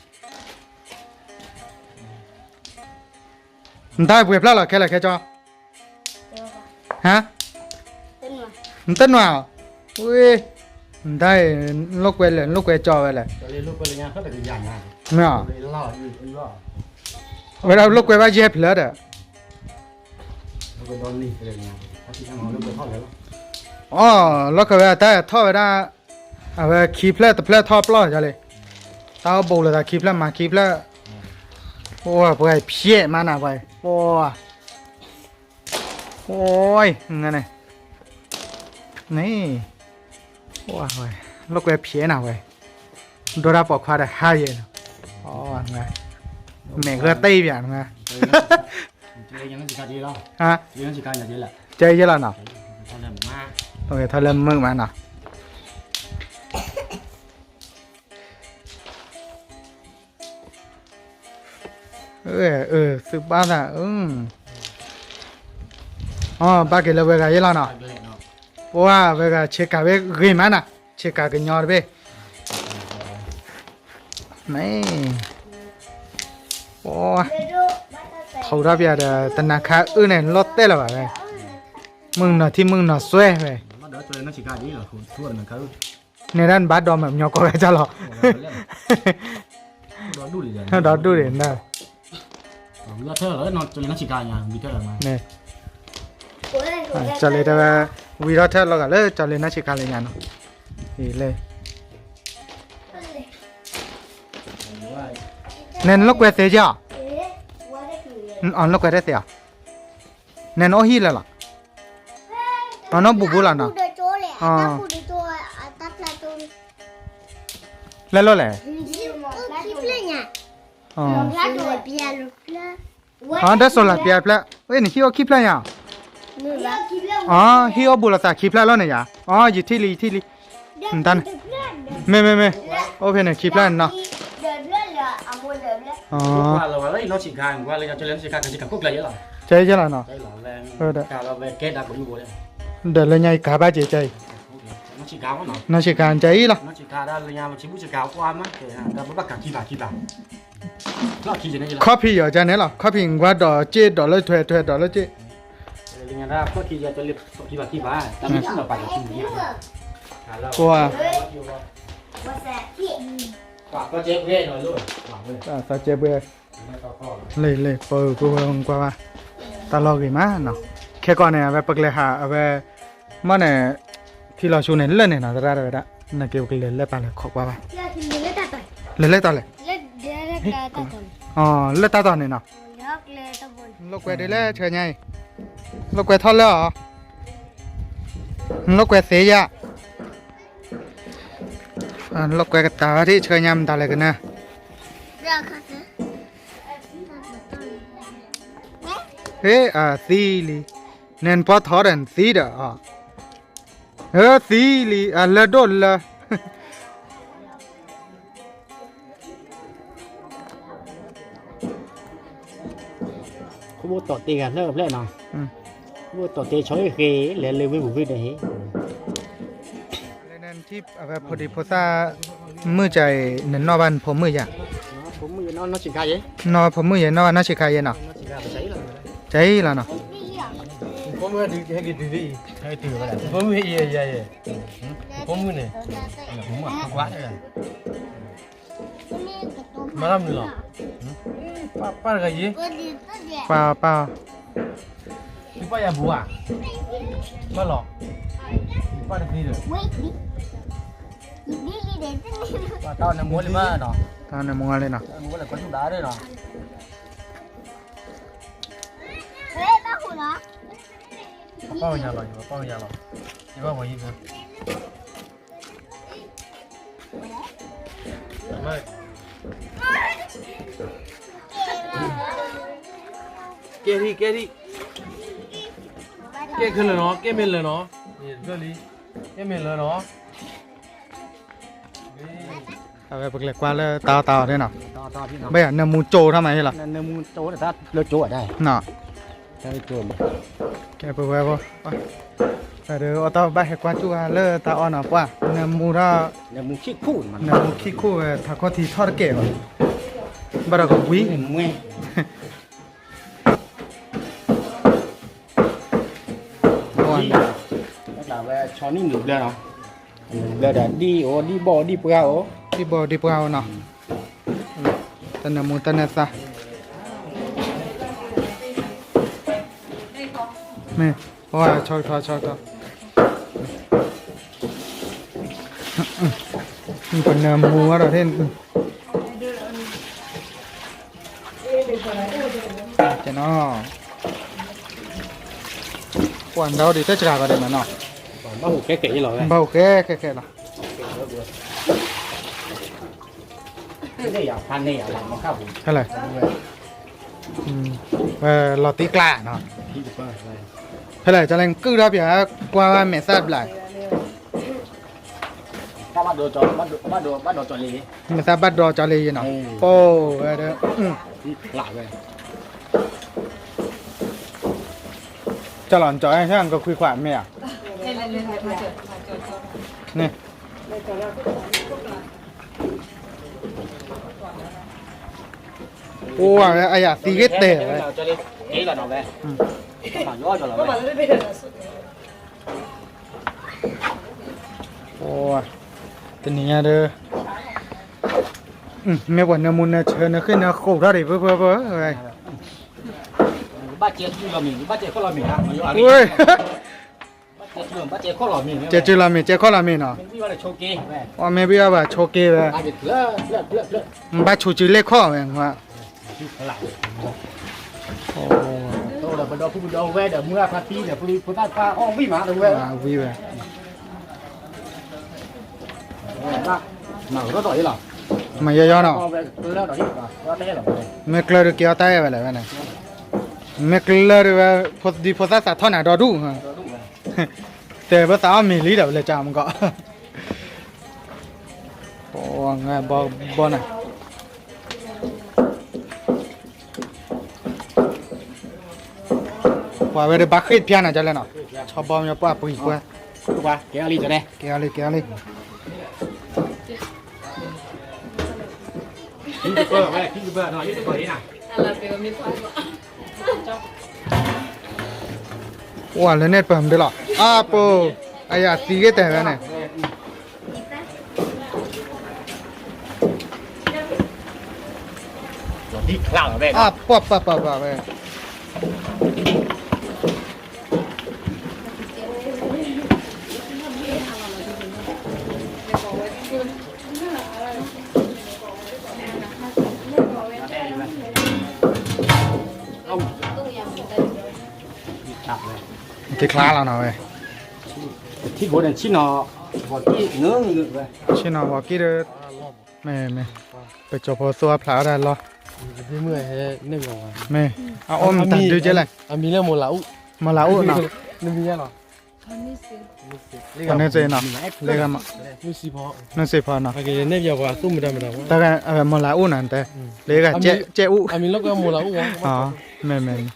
နတၢ်ပှဲၤဖျၢၣ်လီၤခဲလၢာ်ခဲဆ့ ဟါ, နတနွၤ, ဝ့ၢ်, နတၢ်အံၤ လိာ်ကွဲလဲၣ် လိာ်ကွဲကၠီဝဲလဲၣ်, မ့ၢ်, ဝဲဒၣ်လိာ်ကွဲဘၣ်ယဲၢ်ဖျၢၣ်ဒီး, အီ, လီၢ်ခၢၣ်ဝဲတၢ်ထီၣ်ဝဲဒၣ်, အဝဲခံဖျၢၣ်တဖျၢၣ်ထီၣ်ပျီၢ်ယၤလံ, တၢ်အိၣ်ဘူးလိာ်သးခံဖျၢၣ်မၤခံဖျၢၣ်, အိၣ်ပှဲၤဖျဲးမးနၤပှဲၤ, အိၣ် အိၣ်, န့ၣ်, န့ၣ်, ဝဲ, လိာ်ကွဲဖျဲးနၤဝဲ, ဒိၣ်တၢ်ပိာ်ခွါဒီးဟါယဲၢ်, မဲာ်ဂၢၢ်တ့ၢ်ပၠးနၤ, ဟါ, ကဲယဲၢ်လီၤနီၤ, ထီၣ်လၢမုာ်မးနီၤ. အၢ သုဘၣ်သး, အီ ဘၣ်က့ၤလၢဝဲဂၤယဲလီၤနီၤ, ပှၤဝဲဂၤဆ့ကၤဝဲဂ့ၤမးနၤ, ဆ့ကၤကညီတဘ့ၣ်, မ့ၢ်, ပှၤ, ထီၣ်ထီၣ်ပၠးဒီး တနၤခါအုၣ်န့ၣ် လီၤတဲာ်လၢၤဘၣ်ဝဲ, မုၢ်နီၤထံမုၢ်နီၤစွဲဝဲ နဲဒၣ်နဘၣ်ဒီးမးညီကိးဂၤဒ်လီၤ, ဒီဒူၣ်ဒံး, ကၠီၤလ့ၤတဲဝဲ, ဝံၤထီၣ်ထဲလီၤဂာ်လၢကၠီၤလ့ၤနီၢ်ဆံးခါလၢညါနီၤ, လဲၤ, နဲနလိာ်ကွဲသ့ကီး, အလိာ်ကွဲတသ့ဧါ, နဲနအိၣ်ဟံၣ်လၢာ်လီၤ, အနီၢ်ဘူးဘူးလီၤနီၤ, လဲၤလိာ်လဲၣ်, အဒီးစိၤလၤပျါဖျၢၣ်, ဝဲနဟံၣ်အိၣ်ခံဖျၢၣ်ညါ, အဟံၣ်အိၣ်ဘူးလိာ်သးခံဖျၢၣ်လီၤန့ၣ်ယါ, အယထံၣ်လံ ယထံၣ်လံ, မ့ၢ်မ့ၢ်မ့ၢ်, အိၣ်ဖဲန့ၣ်ခံဖျၢၣ်န့ၣ်နီၤ, ကဲယဲလီၤနီၤ, ဒီးလၢညါအံၤကၤဘၣ်က့ၤကါအံၤ, ဒီးလၢညါအံၤကၤဘၣ်က့ၤကါအံၤလီၤ, ခီၣ်ဖံးယီၤကါန့ၣ်လီၤ, ခီၣ်ဖံးကွၢ်ဒီးစ့ဒီးလၢထွဲထွဲဒီးလၢစ့, ညါဒၣ်ဖီၣ်ခံယဲၢ်တလ့ၢ်ဖီၣ်ခံဘၣ်ခံဘၣ်, တၢ်မ့ၢ်ဆ့ၣ်နီၤပာ်လီၤခံန့ၣ်, ကွၢ်, သးစဲပှဲၤ, လ့ၢ်လ့ၢ် ပၢၤကွၢ်ကွၢ်ဘၣ်, တၢ်လီၢ်ဂ့ၤမးနီၤ, ခဲကီးန့ၣ် အဝဲပကလဲၤဟး အဝဲ, မ့ၢ်န့ၣ်, ထံလီၤဆူန့ၣ် လၢာ်န့ၣ်နီၤ သရၣ်တဝဲဒၣ်, နက့ၤပကလဲၤလၢတၢ်လဲၤခိးကွၢ်ဘၣ်, လဲၤလၢတၢ်လဲၤ, လၢတၢ်တီၤန့ၣ်နီၤ, လိာ်ကွဲဒ်လဲၣ်ဆၢညါအံၤ, လိာ်ကွဲထီၣ်လၢအီၤ, လိာ်ကွဲသ့ယၤ, လိာ်ကွဲကတၢၢ်ထံၣ်ဆၢညါမတၤလဲၣ်ကနၢ, ဟ့ၣ်, သံလံ, နဲနပှၤထီဒီးနသံဒီး, အၢ သံလံ, အလၢဒိၣ်လၢ ခိၣ်ဘိတီၢ်တ့ဂၤလၢအဖျဲၣ်နီၤ, ခိၣ်ဘိတီၢ်တ့ဆီဟ့ၣ်ဃ့, လဲၤလၢဝ့ၢ်ပူၤဝ့ၢ်ဒီးဟ့ၣ်, လၢနထံၣ်အဝဲဖိဒံဖိသၣ်, မုၢ်ကၢအံၤ နနီၣ်ဘၣ်နဖိမုၣ်ယၤ, နီၣ်ဘၣ်ဖိမုၣ်ယဲ နီၣ်ဘၣ်နီၢ်ဆံးခါယဲနီၤ, ကၢအံၤလီၤနီၤ, ဖိမုၣ်, ဖိမုၣ်န့ၣ်, မၤလီၤမနုၤလီၤ, ပၢ်တဂၤယ့, ပၢ်ပၢ်, ယပၢ်ယၤဘူးဧါ, ဘၣ်လီၤ, ယပၢ်တသ့ဒီး, ပၢ်တၢ်နမိၢ်လံမးနီၤ, တၢ်နမိၢ်လံနီၤ, နမိၢ်လၢကီၢ်ယူဒၤဒီးနီၤ, ပၢ်ဝဲညါလီၤ, ယပၢ်ဝဲညါလီၤ, ယဘၣ်ဝဲယံၤ ကဲထံၣ် ကဲထံၣ်, ကဲခဲလၢာ်နီၤ, ကဲမ့ၢ်လၢာ်နီၤ, လံ, ကဲမ့ၢ်လၢာ်နီၤ, အဝဲပကလဲၤကွၢ်လၢတၢ်အီၣ်တၢ်အီန့ၣ်နီၤ, ဘၣ်ယၤနၢမူကၠိထီၣ်မးဟ့ၣ်လီၤ, ကဲပဝဲဖိ, ဒီးအီၣ်တၢ်ဘၣ်ဟဲကွၢ်ကၠူၣ်လၢတၢ်အီၣ်နီၤ ပှၢ်, နၢမူထီၣ်, နၢမူခံခိၣ်ဝဲ ထးခိၣ်ထံထီၣ်တကဲဘၣ်, ဘၣ်ဒီးကဝံၤ, ဝဲဆီနံၣ်နုာ်ဘျၢနီၤ, ဘျၢဒီးဒ်အိၣ်ဒ်ဘီၣ်ဒ်ပှၢ်အိၣ်, ဒ်ဘီၣ်ဒ်ပှၢ်အိၣ်နီၤ, တၢ်နၢမူတၢ်နၢသါ, မ့ၢ်, ဝဲဆီထီၣ်ဆီထီၣ်, ပနၢမူဝဲဒီး နီၤ, ပှၤနၢ်ဒံးတစှၤကဒီးမးနီၤ, ဘၣ်ဟူးဃဲဃဲလီၤ, ဘၣ်ဟူးဃဲဃဲဃဲလီၤ, ဖဲလဲၣ်, ဝဲလီၤတံၢ်ကျါနီၤ, ဖဲလဲၣ် ကၠီလဲၣ်ကုၢ်ထီၣ်ပၠး, ကွၢ်ဝဲမဲာ်သၣ်တဘျီ မဲာ်သၣ်ဘၣ်ဒီးကၠီလ့ယဲနီၤ, ပအိၣ်ဝဲဒီး, ကၠီလီၤကၠီ, ကခွံခွါမ့ၢ်ဧါ, န့ၣ်, အိၣ်ဝဲအယၤသံဂ့ၤတဲာ်ဝဲ တနံၤညါဒီး, မ့ၢ်ပှၤနၢမူနၢဆၢနဃ့ၢ်နဃိးထီၣ်ဒံး ဖၢဖၢဖၢ, ကဲစုလီၤမ့ၢ် ကဲခီၣ်လီၤမ့ၢ်နီၤ, အမ့ၢ်ဘၣ်ဘၣ်ဆိးက့ဝဲ, ဘၣ်ဆိးက့လဲၢ်ခီၣ်ဝဲ, ဝဲ, မၤယီယီနီၤ, မ့ၢ်ကျၢၤဒုးက့ၤအီၣ်တၢ်အဲၣ်ဝဲလဲၣ်ဝဲန့ၣ်, မ့ၢ်ကျၢၤဒုးဝဲ, ဒ်ဖိသၣ်သးထီၣ်နၤဒီဒူၣ်, တဲဘၣ်သးအီၣ်မ့ၤလံဒီးဝဲလဲၤကမကီး, ဘီန့ၣ် ပှၤဝဲဒၣ်ဘၣ်ဃ့ၢ်တဖျါနီၤ ကၠီလဲၣ်နီၤ, ဆီဘီမ့ၢ်ပှၢ်ပှံၤကွဲ, ကဲအီၤလံ ကဲအီၤလံ, ခံကပၢၢ်ဝဲ ခံကပၢၢ်နီၤ, ခံကပၢၢ်လံနီၤ. ဝဲလၢန့ၣ်ပၢၢ်မဒုလီၤ အပူၤ အယၤသံဂ့ၤတဲဝဲန့ၣ် အပှၤပှၤပှၤပှၤဝဲ က့ၤချါလီၤနီၤဝဲ ဆ့ၣ်နီၤဂီၤက့ၢ်ဒီး မ့ၢ်မ့ၢ် ပကၠီၤဖိသိၣ်အဖျါဝဲဒၣ်လီၤ မ့ၢ် အအိၣ်မတၤဒုကဲလဲၣ် အမံၤလၢ မီၤလၤအိၣ်နီၤ နမံၤယါလီၤ ဖီန့ၣ်စ့နီၤ လၢဂၤမး နုၢ်စ့ဖီနီၤ တၢ်ဂၤ မီၤလၤအိၣ်နီၤတဲ လၢဂၤကဲအိၣ် မ့ၢ်မ့ၢ်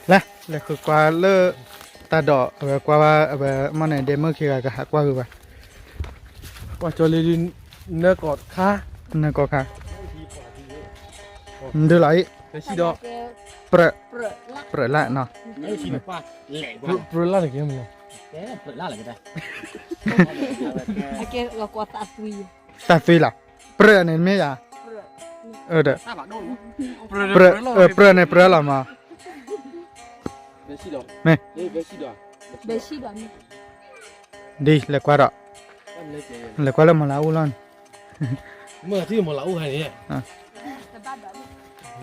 လဲၤ လဲၤဃုကွၢ်လၢ တၢ်ဒိး အဝဲကွၢ်ဘၣ် အဝဲမ့ၢ်န့ၣ် ဒဲမုၣ်ခံဂၤကဟးကွၢ်ဂ့ၤဘၣ် ကွၢ်ကၠီလ့ နၢကီၢ်ခါ နၢကီၢ်ခါ ဒုလီၤအံၤ ပြၢၢ် ပြၢၢ်လၢ်နီၤ ပြၢၢ်လၢ်န့ၣ်က့ တၢ်သွံလီၤ ပြၢၢ်န့ၣ်မ့ၢ်ယၤ ပြၢၢ်န့ၣ်ပြၢၢ်လီၤမး မ့ၢ် ဒ်လဲၤကွၢ်ဒီး လဲၤကွၢ်လၢမီၤလၤအိၣ်လီၤန့ၣ် မ့ၢ်ထံၣ်မီၤလၤအိၣ်ဟဲန့ၣ် ထံအိၣ်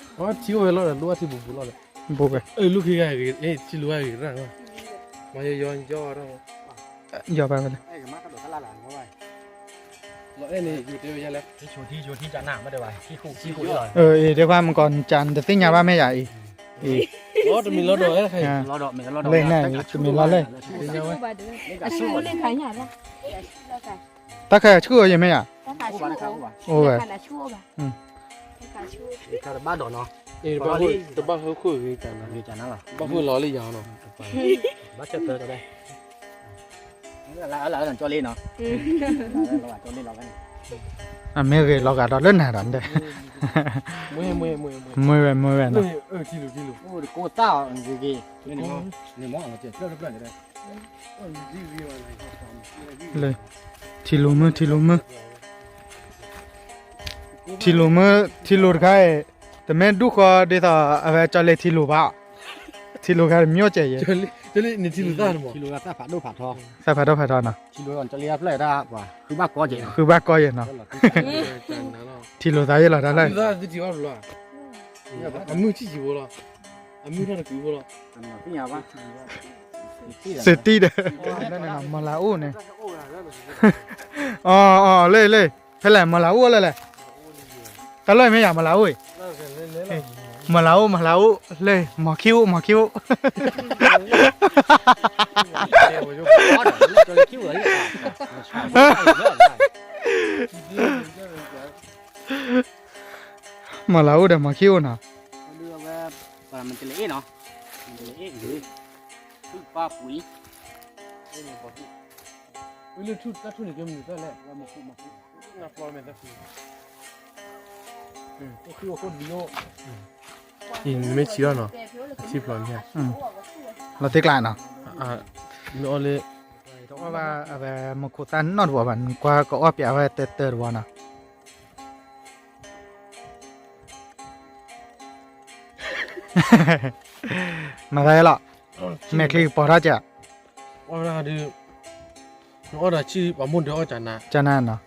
ဝဲလီၤဒီး လိၣ်ဘၣ်ထံဘူးဘူးလီၤဒီး ဘူးဝဲ ထံလိၣ်ဂၤဂ့ၤ ထံလိၣ်ဂၤဂ့ၤရၣ် မၤယီယီယီရၣ် ယီဘၣ်ဝဲလၢ လီၤအဲၣ်န့ၣ် ယိၤတဲဝဲယါလဲၣ် ထံဆိထံဆိထံကနၣ်မ့ၢ်တဘၣ် ထံဃိထံဃိလီၤ အ့ ဒ်ခွါမကီၢ်နကၢ်နတသ့ၣ်ညါဘၣ်မ့ၢ်ယၤအံၤ အံၤ လီၤတမံၤလီၤဒီး လၢန့ၣ် တမံၤလီၤလၢ တၢ်ခါဆူၣ်အိၣ်ယမ့ၢ်ယၤ အိၣ်ဝဲ တဘၣ်ဒိးနီၤ တဘၣ်ဟၢခိၣ်ဂ့ၤကနၤ ဘၣ်ဃုလီၤလံယၤနီၤ ဘၣ်ဆၢဖၢကီး အမ့ၢ်ဂ့ၤလီၤဂာ်ဒီးလၢနၤဒီး မွဲဝဲ မွဲဝဲနီၤ လၢ ထံလူၤမုၢ် ထံလူၤမုၢ် ထံလူၤမုၢ် ထံလူၤတခါအံၤ တမ့ၢ်ဒူၣ်ဃီဒ်သိး အဝဲကၠီလ့ထံလူၤဘၣ် ထံလူၤတခါတမ့ၢ်ကဲယဲ သၣ်ဖးဒိၣ်ဖးထီနီၤ ဃုဘၣ်ကီယဲနီၤ ထံလူၤသးယဲလီၤတၢ်လၢ စတံဒီး မီၤလၤအိၣ်န့ၣ် အီၤ အီၤ လၢ လၢ ဖဲလဲၣ် မီၤလၤအိၣ်လၢလဲၣ် တၢ်လီၢ်မ့ၢ်ယၤ မီၤလၤအိၣ်အံၤ မီၤလၤအိၣ် မီၤလၤအိၣ် လၢ မီၤခံအိၣ် မီၤခံအိၣ် မီၤလၤအိၣ်ဒီးမီၤခံအိၣ်နီၤ အံၤ နမ့ၢ်ဆံးအီၤနီၤ အထံဖျိးန့ၣ် လီၤတံၢ်ကျါနီၤ နအီၣ်လၢ တအီၣ်ဘၣ် အဝဲမူခိၣ်သၣ်နီတဘျီဘၣ် နကွၢ်ကအီၣ်ပျးဝဲတၢတၢတဘျီနီၤ မၤသးလီၤ မဲာ်ချံကပီၤထီၣ်ကၢ် နအီၣ်တၢ်ဆံး ပှၤမိၢ်ဒၢအီၣ်ကနၤ ကနၤ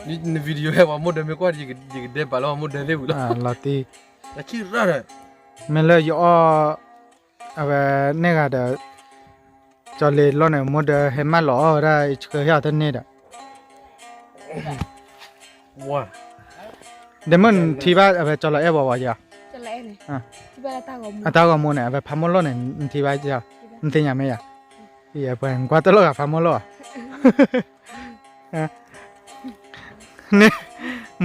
နီၤ န video ဟဲ ပှၤမိၢ်ဒၢမ့ၢ်ကွၢ် ယကဒဲးဘးလၢပှၤမိၢ်ဒၢသ့ၣ်ဝံၤလီၤ လီၤတံၢ် တၢ်ဆံးရၣ်ဒီး မ့ၢ်လၢယအီၣ် အဝဲန့ၢ်ဂၤဒီး ကၠီလ့လီၢ်န့ၣ် မိၢ်ဒၢဟဲမၢလီၤအီၣ်ဝဲဒၣ် ယဆှၢဟဲအီၤတန့ၢ်ဒီး ဒဲမုၣ်နထံၣ်ဘၣ်အဝဲကၠီလီၤအဲၣ်ဝဲဝဲယၤ အတၢ်ဂီၤမူန့ၣ် အဝဲဖးမိၢ်လိၢ်န့ၣ် နထံၣ်ဘၣ်ယၤ နသ့ၣ်ညါမ့ၢ်ယၤ ယပှဲၤနကွၢ်တလိၣ်ဂၤဖးမိၢ်လိၢ်ဧါ န့ၣ်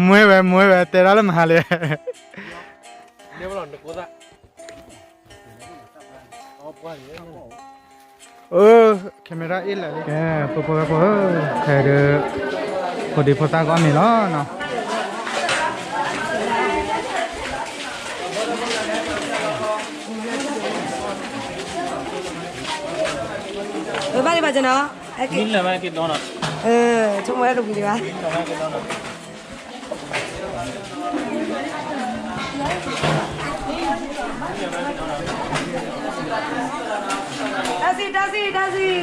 မွဲဝဲ မွဲဝဲ တဲဒၣ်လၢမဟါလံ camera အ့ၣ်လဲၣ် ကဲ ဖိဖိဖိ ခဲဒုး ဖိဒံဖိသၣ်ကအီၣ်မ့ၤလီၤနီၤ ဘၣ်လံဘၣ်ကနီၤ, မ့ၢ်လၢၤဘၣ်က့ၤဒီနီၤ, ဆိကမိၣ်ဝဲတဝံၤဒံးဘၣ်. တၢ်စံၣ် တၢ်စံၣ် တၢ်စံၣ်.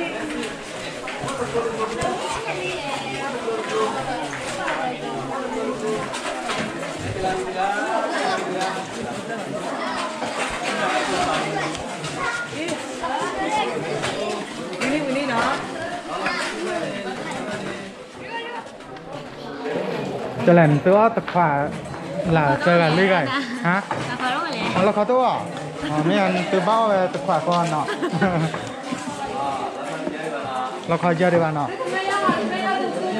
ကလဲၣ် နသုအီၣ်တခွး လၢတဂၤလွံၢ်ဂၤအံၤ, ဟါ, လီခီတအိၣ်, မ့ၢ်နသုဘၣ်အီၣ်ဝဲတခွးဃီနီၤ, လီခီယၢဒံးဘၣ်နီၤ, အီၣ်ခီ အီၣ်ခီ, လ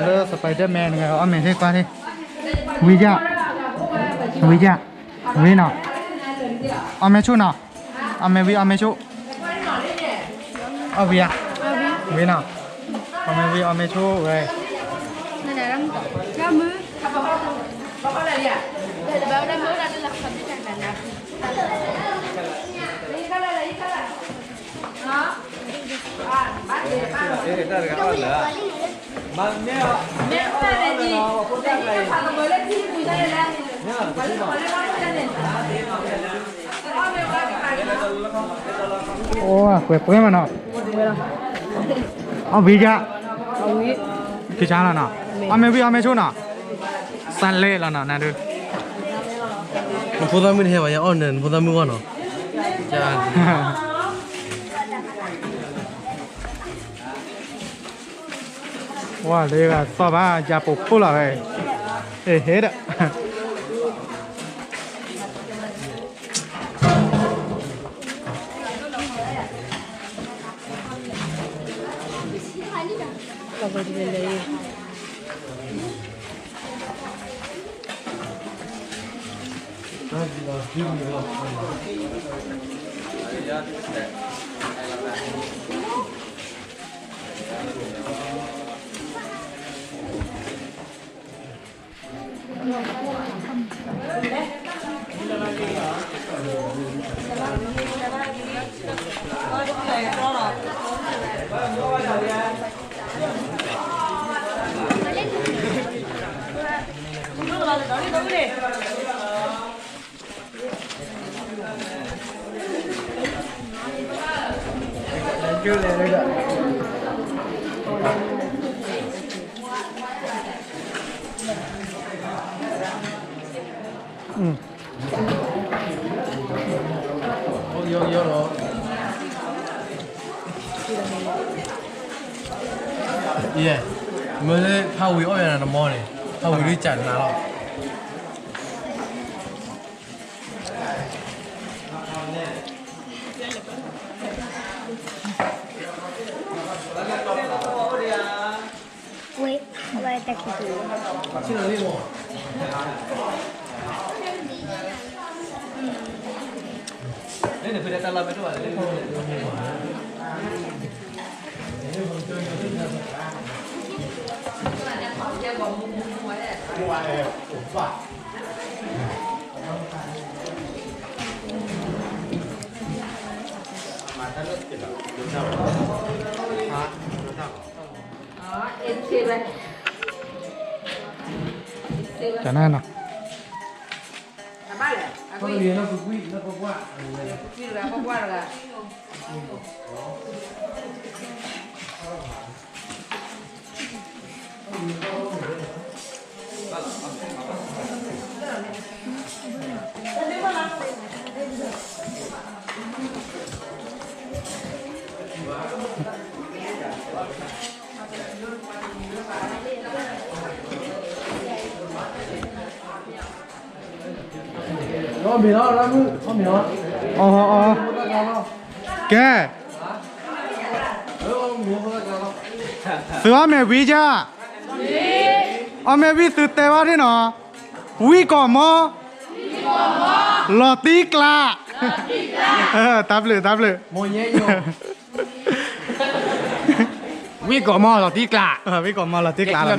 ၢ Spider-Man န့ၣ် အီၣ်မ့ၤသ့ၣ်ကွၢ်သ့ၣ်, ဝံၤယၢ်, ဝံၤယၢ်, ဝံၤနီၤ, အီၣ်မ့ၤဆူၣ်နီၤ, အီၣ်မ့ၤဝံၤအီၣ်မ့ၤဆူၣ်, အီၣ်ဝံၤဧါ, ဝံၤနီၤ, အီၣ်မ့ၤဝံၤအီၣ်မ့ၤဆူၣ်ဝဲ. အိၣ်ကွဲးပှဲၤမးနီၤ, အီၣ်ဝံၤယၢ်, ကစၢ်လီၤနီၤ, အီၣ်မ့ၤဝံၤအီၣ်မ့ၤဆူၣ်နီၤ, စၢ်လဲၣ်လီၤနီၤ နဒုး, နဖိသၣ်မုၣ်တဟဲဘၣ် ယအီၣ်နၢၤ နဖိသၣ်မုၣ်ဂီၢ်နီၤ. ဝဲလၢဂၤသီၣ်ဘၣ် ယၤပိာ်ခိၣ်လီၤဝဲ, ဟ့ၣ်ဟ့ၣ်ဒီး မ့ၢ်ဖးဝံၤအီၣ်ယၤနမီန့ၣ်, ဖးဝံၤဒ်ကနၤလီၤ. ဝဲ, အဝဲတၢ်ခံးတံၢ်, တၢ်နၢ်နီၤ. အီၣ်မ့ၤလီၤ, အီၣ်မ့ၤလီၤ, ကဲ, သုအီၣ်မ့ၤဝံၤယၢ်, အီၣ်မ့ၤဝံၤသုတဲဘၣ်ဒ်နီၤ, ဝံၣ်ကိာ်မီ, လီၤတံၢ်ကျး, တၢ်ဘျုး တၢ်ဘျုး. ဝံၣ်ကိာ်မီလီၤတံၢ်ကျး, ဝံၣ်ကိာ်မီလီၤတံၢ်ကျးလီၤ,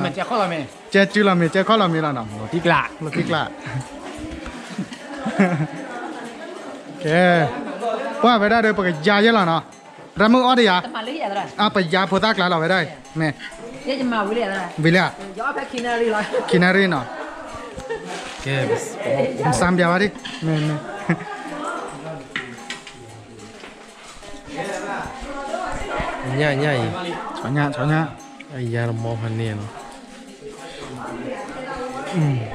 ကဲစုလီၤမ့ၤ ကဲခီၣ်လီၤမ့ၤလီၤနီၤ, လီၤတံၢ်ကျး, လီၤတံၢ်ကျး. ကဲ, ပှၢ်ဝဲဒၣ်ဒီး ပကယါယဲလီၤနီၤ, ရၢမုၣ်အီၣ်တယၤ, အပယါဖိသၣ်ကျါလီၤဝဲဒၣ်, မ့ၢ်, ဝံၤလံဧါ, ခံနၣ်ရံၣ်နီၤ, ကဲ, စမ်းပြပါဒ်, မ့ၢ်, မ့ၢ် ညၣ်ညၣ်အံၤ, ညၣ်ညၣ်, အယါတမီဖးန့ၣ်လီၤ,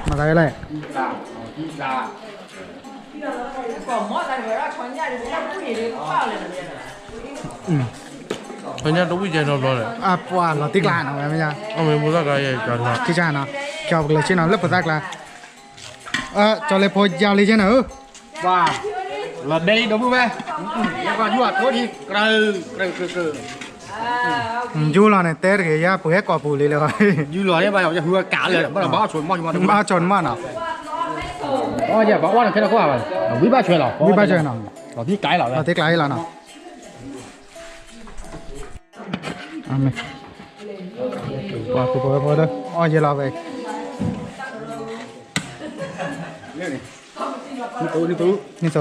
မၤသးဝဲလဲၣ်, ညၣ်တဝံၣ်ကဲနီတဘျီလဲၣ်, အပှၤလီၤတံၢ်ကျါနီၤ, အမ့ၢ်ဖိသၣ်ကျါယဲ, ခံဆၣ်နီၤ, ကၠီပကလဲၤဆ့ၣ်နီၤ လၢဖိသၣ်ကျါ, ကၠီလ့ဖိယါလံကဲနီၤဧၢ ပှၤ, လီၤဘဲလံဒီပုၢ်ဝဲၢ်, ယကယွၤထိထံ, ကြၢးကြၢးကြၢး, ယူၢ်လီၤန့ၣ် တဲတဂ့ၤ ယပှဲၤကိာ်ပူၤလံလၢ, ယူၢ်လီၤန့ၣ် ဘၣ်ဟူကးလၢ, ဘၣ်ဆိနမီၢ်, ဘၣ်ဆိနမီၢ်နီၤ, ဘၣ်အီၣ်ခဲလၢာ်ခိၣ်ဘၣ်, ဝံဘၣ်ဆွဲလီၤ, ဝံဘၣ်ဆွဲနီၤ, လီၤတံၢ်ကျါလီၤဝဲ, လီၤတံၢ်ကျါလီၤနီၤ, ပှၤဖိဖိဖိဒီး အီၣ်ယဲလီၤဝဲ နံၣ်သိ, နံၣ်သိဧၢ,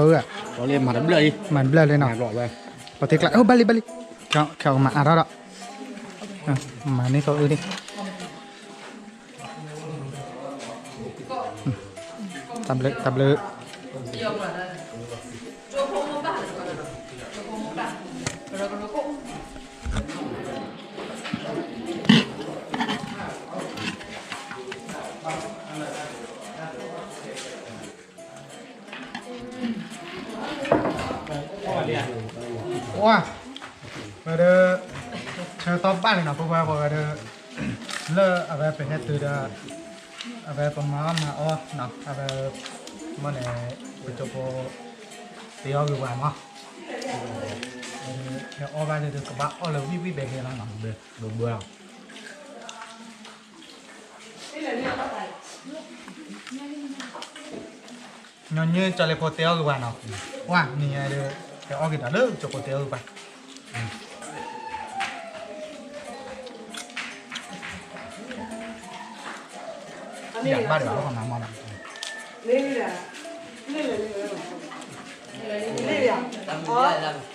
မၤတဘျၢၣ်လံနီၤ, လီၤတံၢ်ကျါ, ဘၣ်လံဘၣ်လံ, ခဲအီၤကမၤအါထီၣ်ဒီး, မၤနံၣ်သိအုၣ်ဒံး, တၢ်ဘျုး တၢ်ဘျုး ပှၤဒီး ဆၢတီဘၣ်လံနီၤ ပဝဲပဝဲဒီး လၢအဝဲပဟဲတုၤဒီး အဝဲပမၤအီၣ်မၤအီနီၤ အဝဲ မ့ၢ်န့ၣ် ပကၠိဖိ တ့အီၣ်ဂ့ၤဝဲမး ဟဲအီၣ်ဘၣ်လၢကဘၣ်အီၣ်လၢဝံၣ်ဝ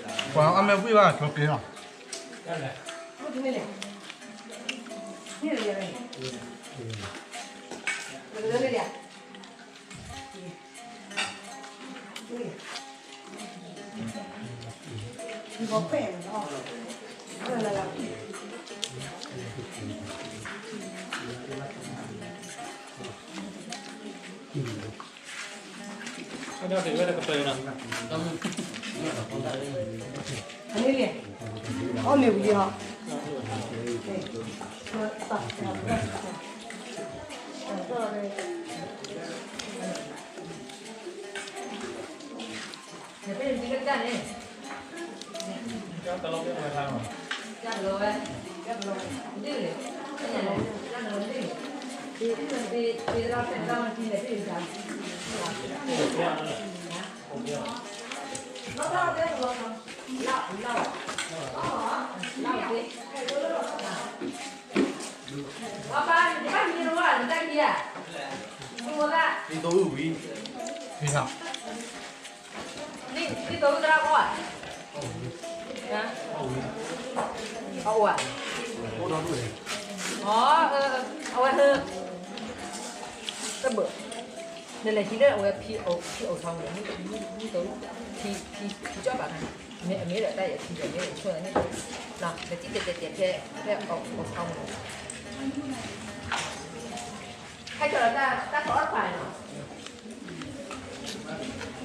ံၣ်ဘဲကဲလီၤနီၤ ဘၢဘၢလီၤ ညီနုၢ်ကၠီလ့ဖိတဲအီၣ်ဂ့ၤပှၤနီၤ, ပှၢ်နံၤဒီး တဲအီၣ်က့ၤတၢ်လၢကၠိဖိတဲအီၣ်ဂ့ၤပှၤ, ဘၣ်ဒံးဘၣ်လီၤမးနီၤ, ပှၤပှၤပှၤပှၤလီၤတံၢ်ကျါ, မ့ၢ်ဒဲးဆူၣ်ဖံးလီၤဝဲ, ပှၤအီၣ်မ့ၢ်ဝံၣ်ဘၣ်ကျိၤကျ့ၤလီၤ.အဝဲဟဲ တဘၣ် နလဲၤဟံးလၢအဝဲဖံအိၣ်ဆီန့ၣ် မုၢ်တဖံ ဖံကၠီဘၣ်ခါန့ၣ် မ့ၢ်အမ့ၢ်ဒီးတၢ်ယဲၢ်ဖံဒီးမ့ၢ်ဆိၣ်န့ၣ် နတံၢ်တဲတဲတဲဖဲ ဖဲအိၣ်ဆီန့ၣ် ဟဲကၠီဒီးတၢ်ထီၣ်တဖၣ်န့ၣ် ဒီချၢလၢၤ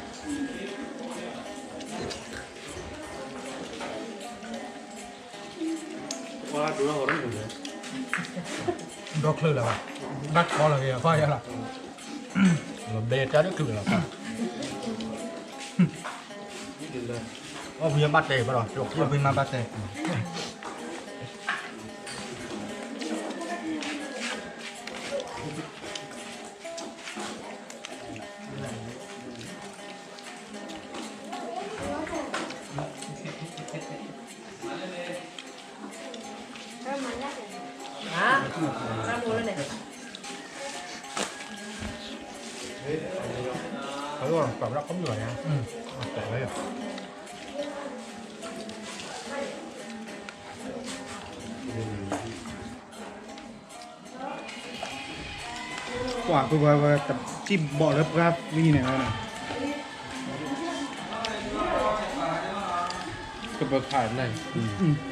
ဘၣ်, ဘၣ်ကီလၢၤဂ့ၤ အဖၣ်ယါလီၤ, လီၤဘဲတၢ်ဒၢချုးလၢၤဘၣ်, အီၣ်ဖံမၤဘၣ်တဲဘၣ်ဒီး အီၣ်ဖံမၤဘၣ်တဲ မၤလၢ အဝဲပာ်ဘျီခီမုၢ်လီၤညါ, အဝဲ ပှၤကဝဲဝဲ တံၢ်ဘီၣ်လၢပှၤမံၤန့ၣ်ဝဲန့ၣ်, ကပၢၤခးန့ၣ်,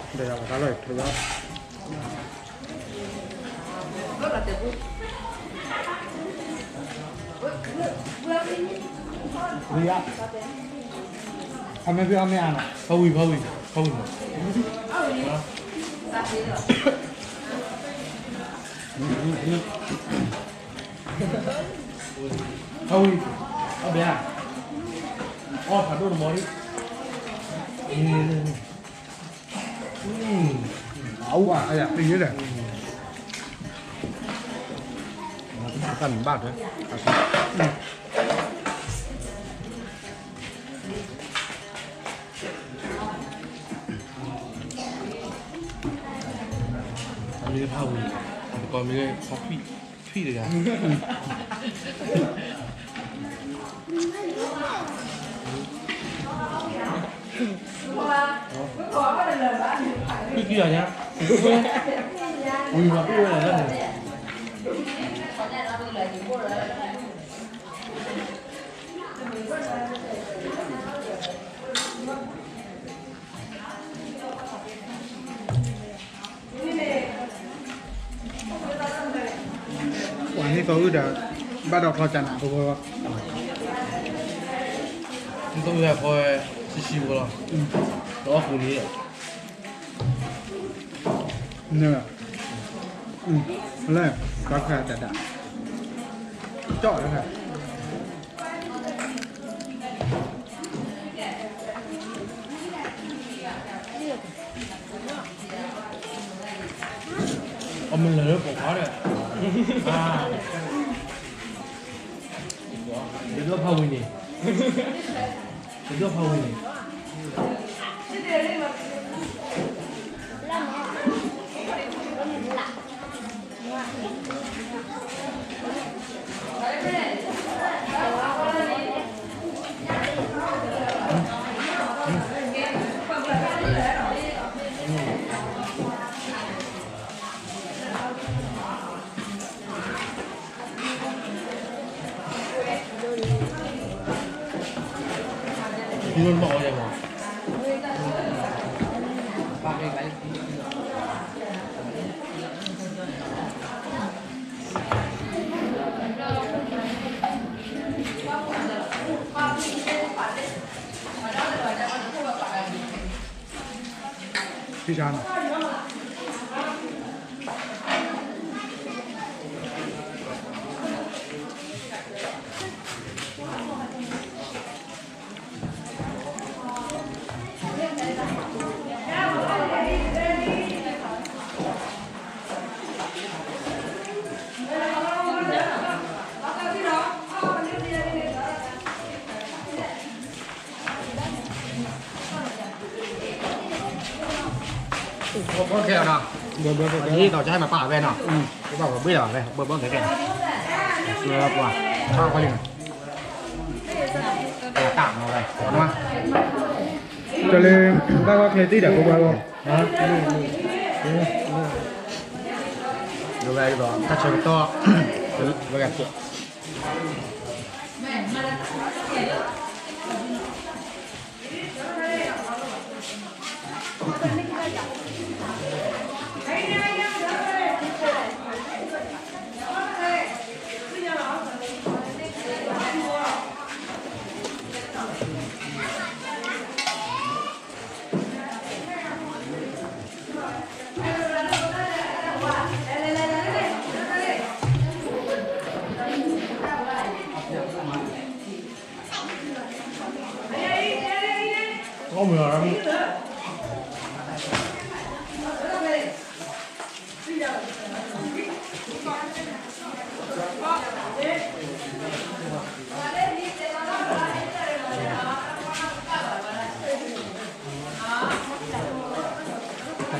ဒီးပကလီၢ်ထူလီၤ, ဝံၤဧါ, အမ့ၢ်ဖဲအမ့ၢ်အါနီၤ, ဖးဝံၤ ဖးဝံၤ ဖးဝံၤမး, ဖးဝံၤ, အဘၣ်, အီၣ်ဖးဒိၣ်တမီၤလံ, အဝဲ အယၤသ့န့ၣ်, တၢ်နဘၣ်ထွဲ အမ့ၢ်ဖးဝံၤ, အပကီမ့ၢ်လၢခီထွံၣ်, ထွံၣ်တဂၤ, ထွံၣ်ကံၢ်အီၤညါ, ဝံၤမၤပှံၢ်ဝဲလၢန့ၣ် ပှၤဟ့ၣ်သီအုၣ်ဒီး ဘၣ်ဒီးချီကၢနးဖိဖိ, ဟ့ၣ်သီအုၣ်ဟဲဖီဝဲ ဆံဆံဖိလီၤ, တအီၣ်ဃုာ်န့ၣ်, န့ၣ်, လၢ ဘၣ်ခါတၢ်ဒၣ်, ကၠီၣ်လၢ အမ့ၢ်လၢလၢပိာ်ခွါဒီး, တဒိၣ်ဖးဝံၤန့ၣ်, တဒိၣ်ဖးဝံၤန့ၣ် ဘၣ်ဘၣ်ခဲလီၤနီၤ, ဘၣ်ဘၣ်ခဲလီၤ, ယံာ်ဒီးကဟဲမၤပာ်ဝဲနီၤ, ဘၣ်ဘၣ်ဘှ့ၣ်လီၤဝဲ ဘၣ်ဘၣ်ခဲခဲလီၤ, ဆှၢပှၤ ဆၣ်ကွၢ်လံနီၤ, တၢ်မၤဝဲ, တၢ်လၢ ဘၣ်ဝဲချ့တံၢ်ဒီး ကဘၣ်ဝဲ, ဝဲဒီး တၢ်ဆၢကတီၢ် ဝဲဂၤ လဲၤလဲၤလဲၤလဲၤ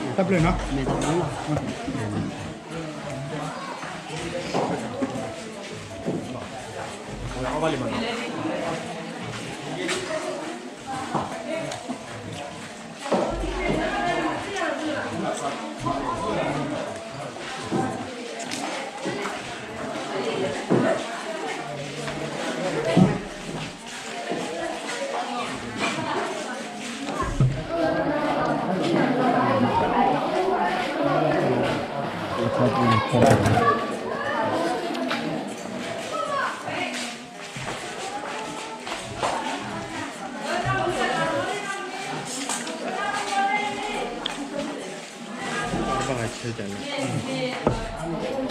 တၢ်ပျၢၤနီၤ. ဘၣ်ဆၢကၢ်န့ၣ်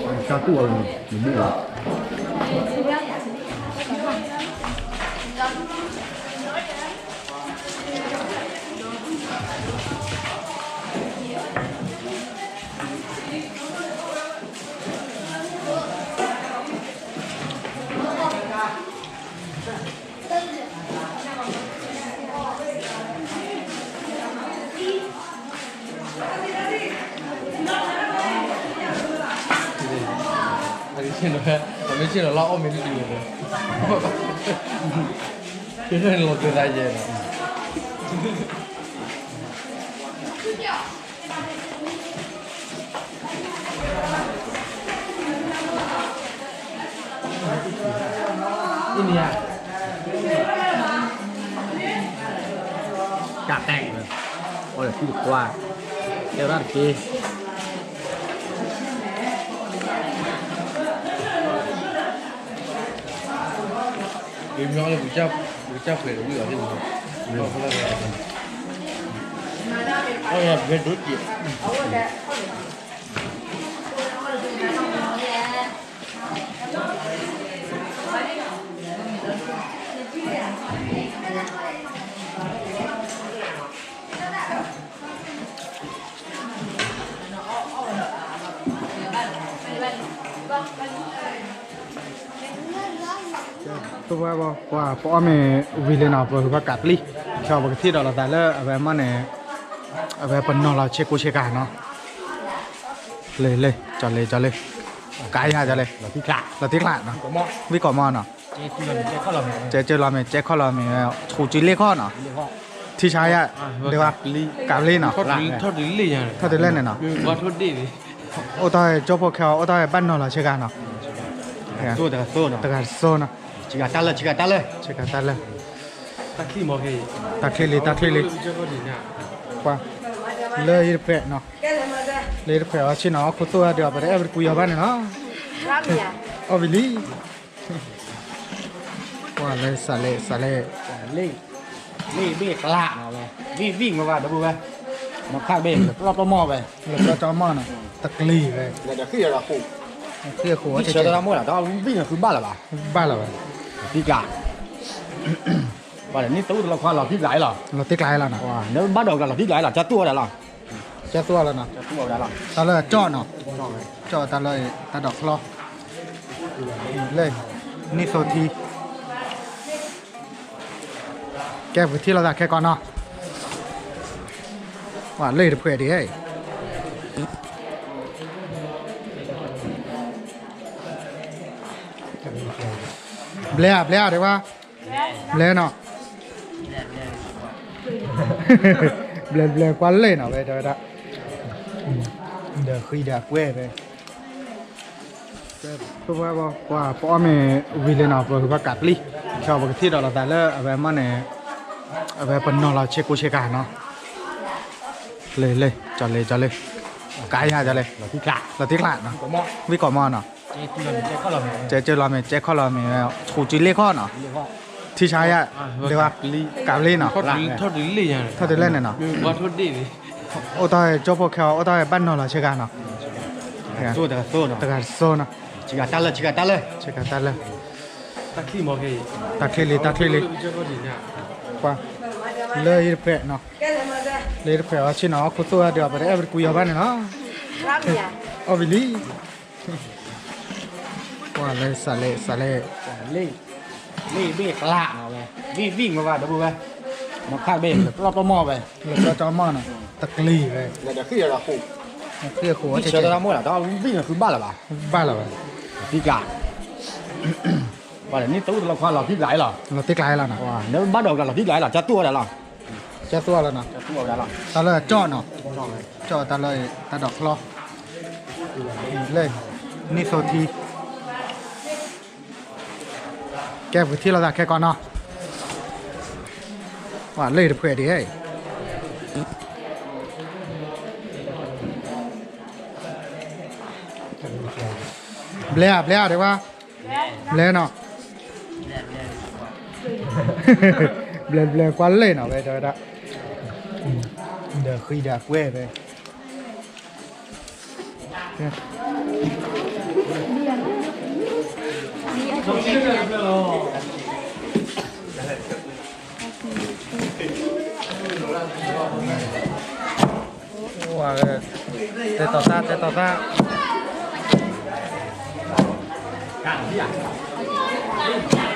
ကၢ်တူၢ်အီၤန့ၣ် နမ့ၢ်လီၤ. အမ့ၢ်ဆ့ၣ်နီၤ အမ့ၢ်ဆ့ၣ်နီၤလၢအီၣ်မ့ၢ်တဒုလီၤ. ဆ့ၣ်နီၤလီၤကသးယဲလီၤ. အံၤန့ၣ်ဧါ. ကၢ်တဲာ်လီၤ, အီၣ်ဒီးထံတခွါ, တဲဝဲဒၣ်တက့ၢ်. မ့ၢ်လၢပကစၢ်ဖှဲးတဝံၣ်အီၤသ့ၣ်မး, အီၣ်ယၤဖဲဒိၣ်က့ၤ. ပဝဲပှၤ ပအီၣ်မ့ၤဝံၤလံနီၤ ပကဘၣ်ကးပျံၤ, ဒီးပကထံၣ်ဒီးလိာ်သးလၢအဝဲမ့ၢ်န့ၣ် အဝဲပနီၤလီၤဆ့ကိးဆ့ကၤနီၤ. လၢ လၢ ကၠီလၢ ကၠီလၢ, ကးယၤကၠီလၢ, လီၤတံၢ်ကျးနီၤ, ဝံၣ်ကိးမီၤနီၤ, ကဲကၠီလီၤမ့ၢ် ကဲခီၣ်လီၤမ့ၢ်, ဆူၣ်ကၠံလ့ၢ်ခီၣ်နီၤ, ထံဆါယၤ, ဒ်ဝဲ, ကးပျံၤနီၤ, ထီၣ်တုၤလ့ၢ်န့ၣ်နီၤ, အိၣ်တ့ၢ်ကၠိဖိခဲအံၤ အိၣ်တ့ၢ်ဘၣ်နီၤလီၤဆ့ကၤနီၤ, တဂၤတစိနီၤ, ဆ့ကၤတၢ်လၢ, ဆ့ကၤတၢ်လၢ, တၢ်ချံလံ တၢ်ချံလံ, ပှၤ, လၢယတဖျဲးနီၤ, လၢယတဖျဲးအီၤဆ့ၣ်နီၤ အီၣ်ခိၣ်သိၣ်ဝဲဒီး ပတအဲၣ်ပတကွံအီၤဘၣ်န့ၣ်လီၤ, အီၣ်ဝံၤလံ. ပှၤလၢစးလဲ, စးလဲ, လ့ၣ်ဘ့ၣ်ကျးနီၤဝဲ, ဝံၣ်ဝံၣ်ဝဲဘၣ်ဒီပုၢ်ဝဲၢ်, မၤခးဘ့ၣ် လၢပျီပျီမီၢ်ဝဲ, လၢပျီပျီမီၢ်နီၤ, တကျံၤဝဲ, ဃံအဃိ, ဃံအဃိတၢ်မီၢ်လၢ် တၢ်ဝံၣ်န့ၣ်ဃုဘၣ်လၢၤဘၣ်, ဘၣ်လၢၤဘၣ်, လီၤတံၢ်ကျး, ပှၤန့ၣ်တအိၣ်တလီၤခွါ လီၤတံၢ်ကျးလီၤ, လီၤတံၢ်ကျးလီၤနီၤ, နဘၣ်ဒီးကလီၤတံၢ်ကျးလီၤ ကၠီတူၢ်ဝဲဒၣ်လီၤ, ကၠီတူၢ်ဝဲလီၤနီၤ, တၢ်လၢကၠီနီၤ, ကၠီတၢ်လၢ တၢ်ဒိးချီ, လၢ, နံၣ်သိထံ ကဲပကထံၣ်လိာ်သးခဲကိာ်နီၤ, ပှၤလၢတဖျဲးဒံး, ဘျဲဧါ ဘျဲဧါ တဲဝဲ, ဘျဲနီၤ, ဘျဲဘျဲကွၢ်လ့ၣ်နီၤ ဝဲတဲဝဲဒၣ်, ဒီးဃံဒီးအကွဲၢ်ဖဲ ပဝဲပှၤ ပှၤ ပအီၣ်မ့ၤဝံၤလံနီၤ ပကဘၣ်ကးပျံၤ, ဒီးပကထံၣ်ဒီးလိာ်သးလၢအဝဲမ့ၢ်န့ၣ်, အဝဲပနီၤလီၤဆ့ကိးဆ့ကၤနီၤ, လၢ လၢ ကၠီလၢ ကၠီလၢ, ကးယၤကၠီလၢ, လီၤတံၢ်ကျးနီၤ, ဝံၣ်ကိးမီၢ်နီၤ, ကဲကၠီလီၤမ့ၢ် ကဲခီၣ်လီၤမ့ၢ်, ဆူၣ်ကၠံလ့ၢ်ခီၣ်နီၤ, ထံဆါယၤ, ဒ်ဝဲ, ကးပျံၤနီၤ, ထီၣ်တုၤလ့ၢ်န့ၣ်နီၤ, အိၣ်တ့ၢ်ကၠိဖိခဲအံၤ အိၣ်တ့ၢ်ဘၣ်နီၤလီၤဆ့ကၤနီၤ, တဂၤတစိနီၤ, တဂၤတစိနီၤ, ဆ့ကၤတၢ်လၢ ဆ့ကၤတၢ်လၢ, တၢ်ချံလံ တၢ်ချံလံ, ပှၤ, လၢယတဖျဲးနီၤ, လၢယတဖျဲးအီၤဆ့ၣ်နီၤ အီၣ်ခိၣ်သိၣ်ဝဲဒီး ပတအဲၣ်ပတကွံအီၤဘၣ်န့ၣ်လီၤ, အီၣ်ဝံၤလံ. ပှၤလၢစးလဲ, စးလဲ, လ့ၣ်ဘ့ၣ်ကျးနီၤဝဲ, ဝံၣ်ဝံၣ်ဝဲဘၣ်ဒီပုၢ်ဝဲၢ်, မခါဘ့ၣ် လၢကျီၢ်တမီၢ်ဝဲ, လၢကျီၢ်တမီၢ်နီၤ, တကျံၤဝဲ, လၢဃံအဃိ, ဃံအဃိ တဆၢတၢ်မီၢ်လီၤ တၢ်ဝံၣ်န့ၣ်ဃုဘၣ်လၢၤဘၣ်, ဘၣ်လၢၤဘၣ်, သံကျါ, ပှၤန့ၣ်တအိၣ်တလီၤခွါလီၤသံကျါလီၤ, လီၤသံကျါလီၤနီၤ, နဘၣ်ဒီးကျါလီၤသံကျါလီၤ ကၢ်သူၣ်ဝဲဒၣ်လီၤ, ကၢ်သူၣ်ဝဲဒၣ်လီၤ, တၢ်လၢကၠီၣ်နီၤ, ကၠီၣ်တၢ်လၢ တၢ်ဒိးကျီၢ်, လၢ နံၣ်သိထံ ကဲပကထံၣ်လိာ်သးခဲကီးနီၤ, ပှၤလၢတဖှဲးဒံး, ဘျဲဧါ ဘျဲဧါ တဲဝဲ, ဘျဲနီၤ, ဘျဲဘျဲကွၢ်လၢနီၤ ဝဲတဲဝဲဒၣ်, ဒီးဃံဒီးကွဲၢ်ဖဲ တဲတီၤသၣ် တဲတီၤသၣ်, ဝံၤယါ, ဟါ, နီၢ်ဝံၤ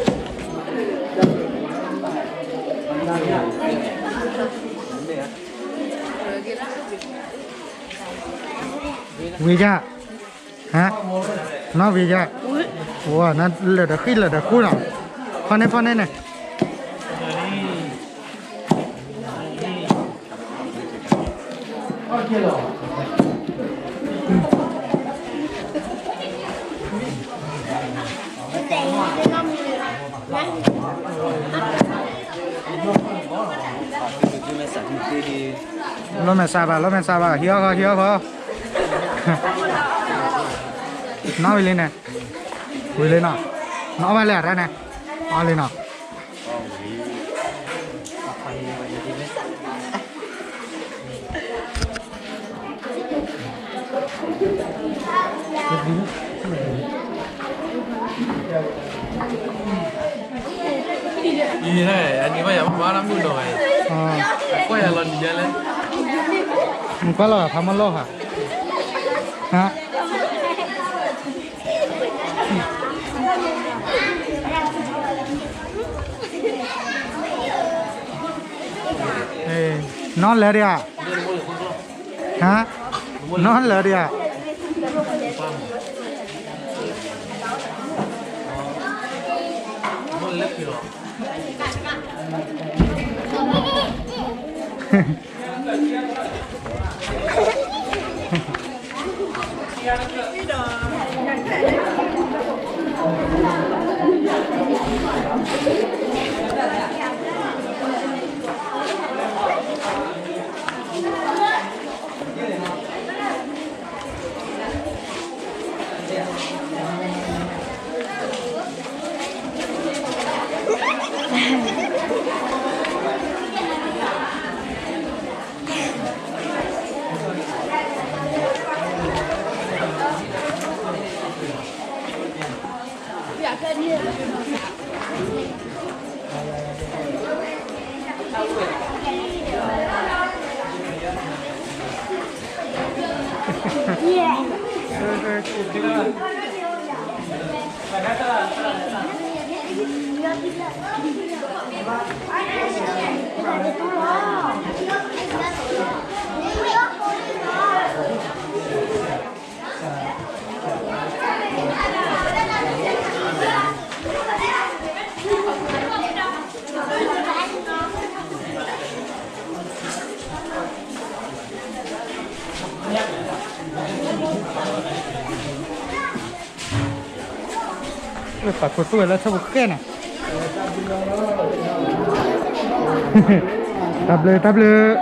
ယါ, ဝဲ လၢာ်ဒီးဃံလၢာ်ဒီးဃူနီၤ, ဖီၣ်န့ၢ်ဖီၣ်န့ၢ်န့ၣ် လိၣ်မဲာ်ဆါဘၣ် လိၣ်မဲာ်ဆါဘၣ် ဟံးအီၣ်ဃီ ဟံးအီၣ်ဃီ, နီၢ်ဝံၤလံန့ၣ်, ဝံၤလံနီၤ, နအီၣ်ဘၣ်လၢအရၣ်န့ၣ်, အီၣ်လံနီၤ, အံၤ အန့ၣ်ဘၣ်ယၤ မ့ၢ်ဘၣ်တၢ်မုၣ်နီၤဘၣ်အံၤ, ကွၢ်ယၤလီၤနံၤဒဲးလဲၣ်, နကွၢ်လီၤဖးမီၢ်လီၢ်ဧါ, ဟါ နီၢ်လၢဒံးဧါ, ဟါ, နီၢ်လၢဒံးဧါ, ပာ်ခိၣ်သူၣ်ဝဲလၢဆၢဖိဃဲၣ်န့ၣ်, တၢ်ဘျုး တၢ်ဘျုး.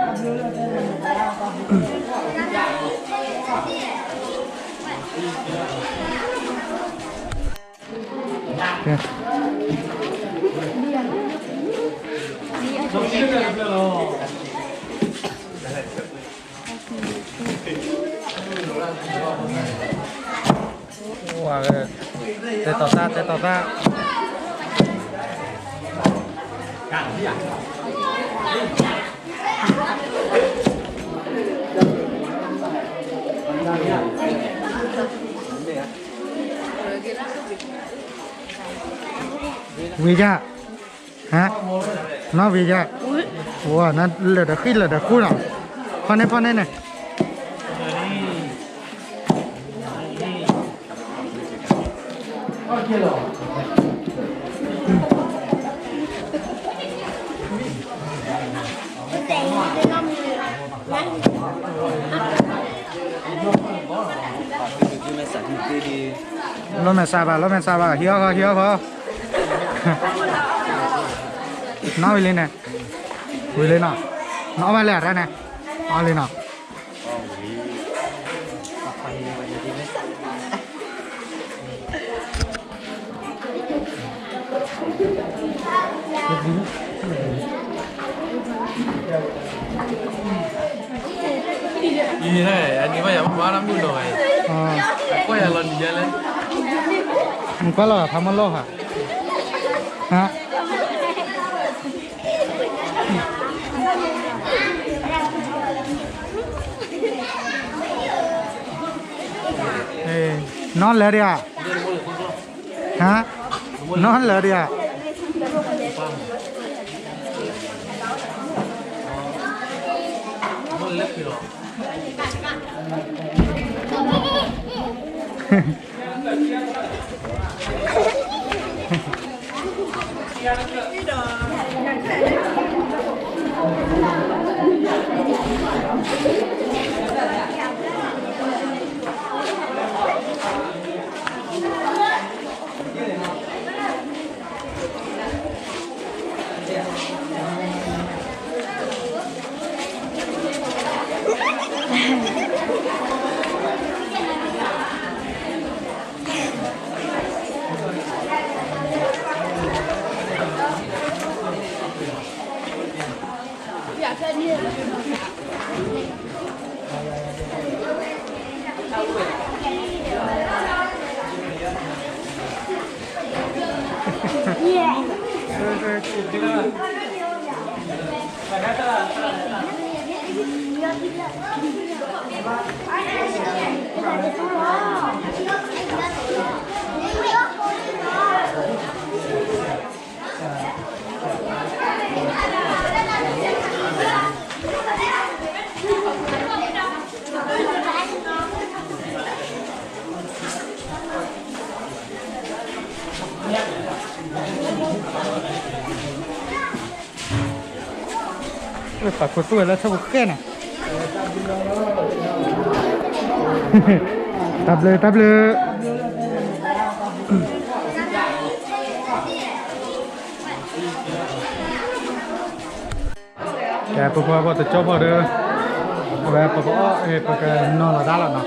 တဲတီၤသၣ် တဲတီၤသၣ်. ဝံၤယါ, ဟါ, နီၢ်ဝံၤယါ, ဝဲနလၢာ်ဒီးဃံလၢာ်ဒီးဃူနီၤ, ဖီန့ၢ်ဖီန့ၢ်န့ၣ် လိၣ်မဲာ်ဆါဘၣ် လိၣ်မဲာ်ဆါဘၣ် ဟံးအီၣ်ဃီ ဟံးအီၣ်ဃီ, နီၢ်ဝံၤလံန့ၣ်, ဝံၤလံနီၤ, နအီၣ်ဘၣ်လၢအရၢန့ၣ်, အီၣ်လံနီၤ. အံၤ အနံၤဘၣ်ယၤမ့ၢ်မၤတၢ်မုၣ်နီၤဂၤအံၤ, ကွၢ်ယၤလီၤနံၤယါလဲၣ်, ကွၢ်လီၤဖးမီၢ်လီၢ်ဧါ, ဟါ နီၢ်လၢဒံးဧါ, ဟါ, နီၢ်လၢဒံးဧါ. သးခိၣ်သူၣ်ဝဲလၢထၢၣ်ပူၤဃဲန့ၣ်, တၢ်ဘျုးတၢ်ဘျုး. ကဲ ပပှၤဘၣ်တကၠီဖီဒီး အဝဲပကအီၣ် ပကနီၤလီၤတၢ်လီၤနီၤ.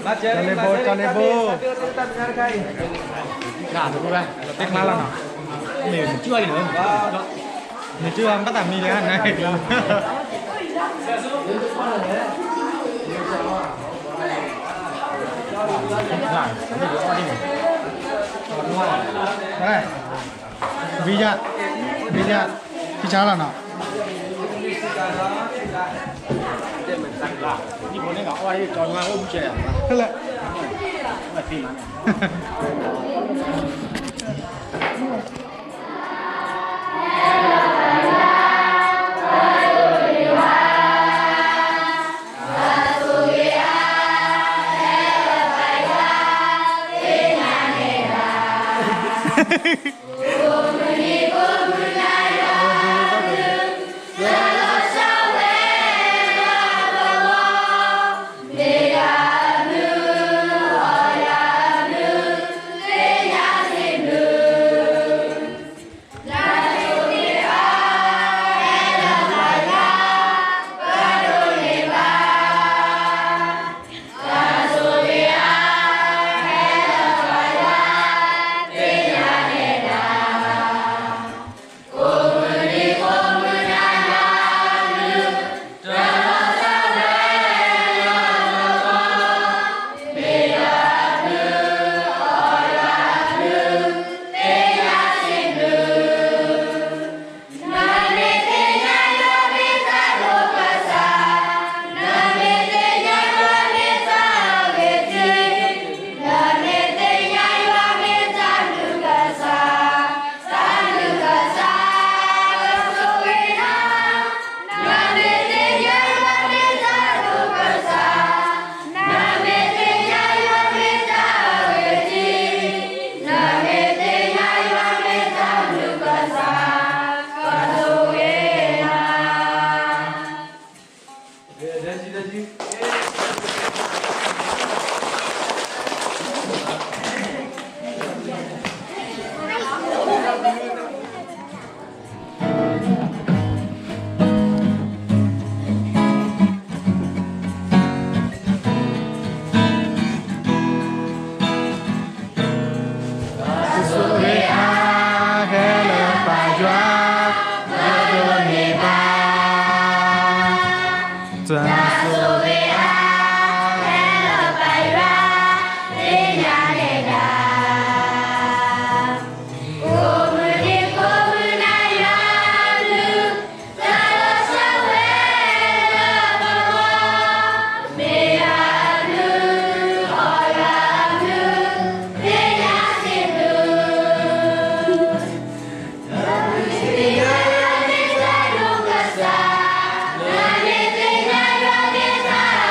ကၠီလ့ဘိ ကၠီလ့ဘိ, တၢ်တဘိဝဲ တ့ကျါလီၤနီၤ, မ့ၢ်မ့ၢ်ကၠီလံနီၤ. နကဘၣ်သးမံလၢနၤ, ဝံယၢ်, ဝံယၢ်, ဖံဆါလီၤနီၤ. ဖဲလဲၣ်. တၢ်ဆိၣ်ဂ့ၤအါဟဲလၢပၢ်ယွၤ, တၢ်ဒိးန့ၢ်ဘၣ်, တၢ်ဆိၣ်ဂ့ၤအါဟဲလၢပၢ်ယွၤ, သ့ၣ်ညါလဲၤ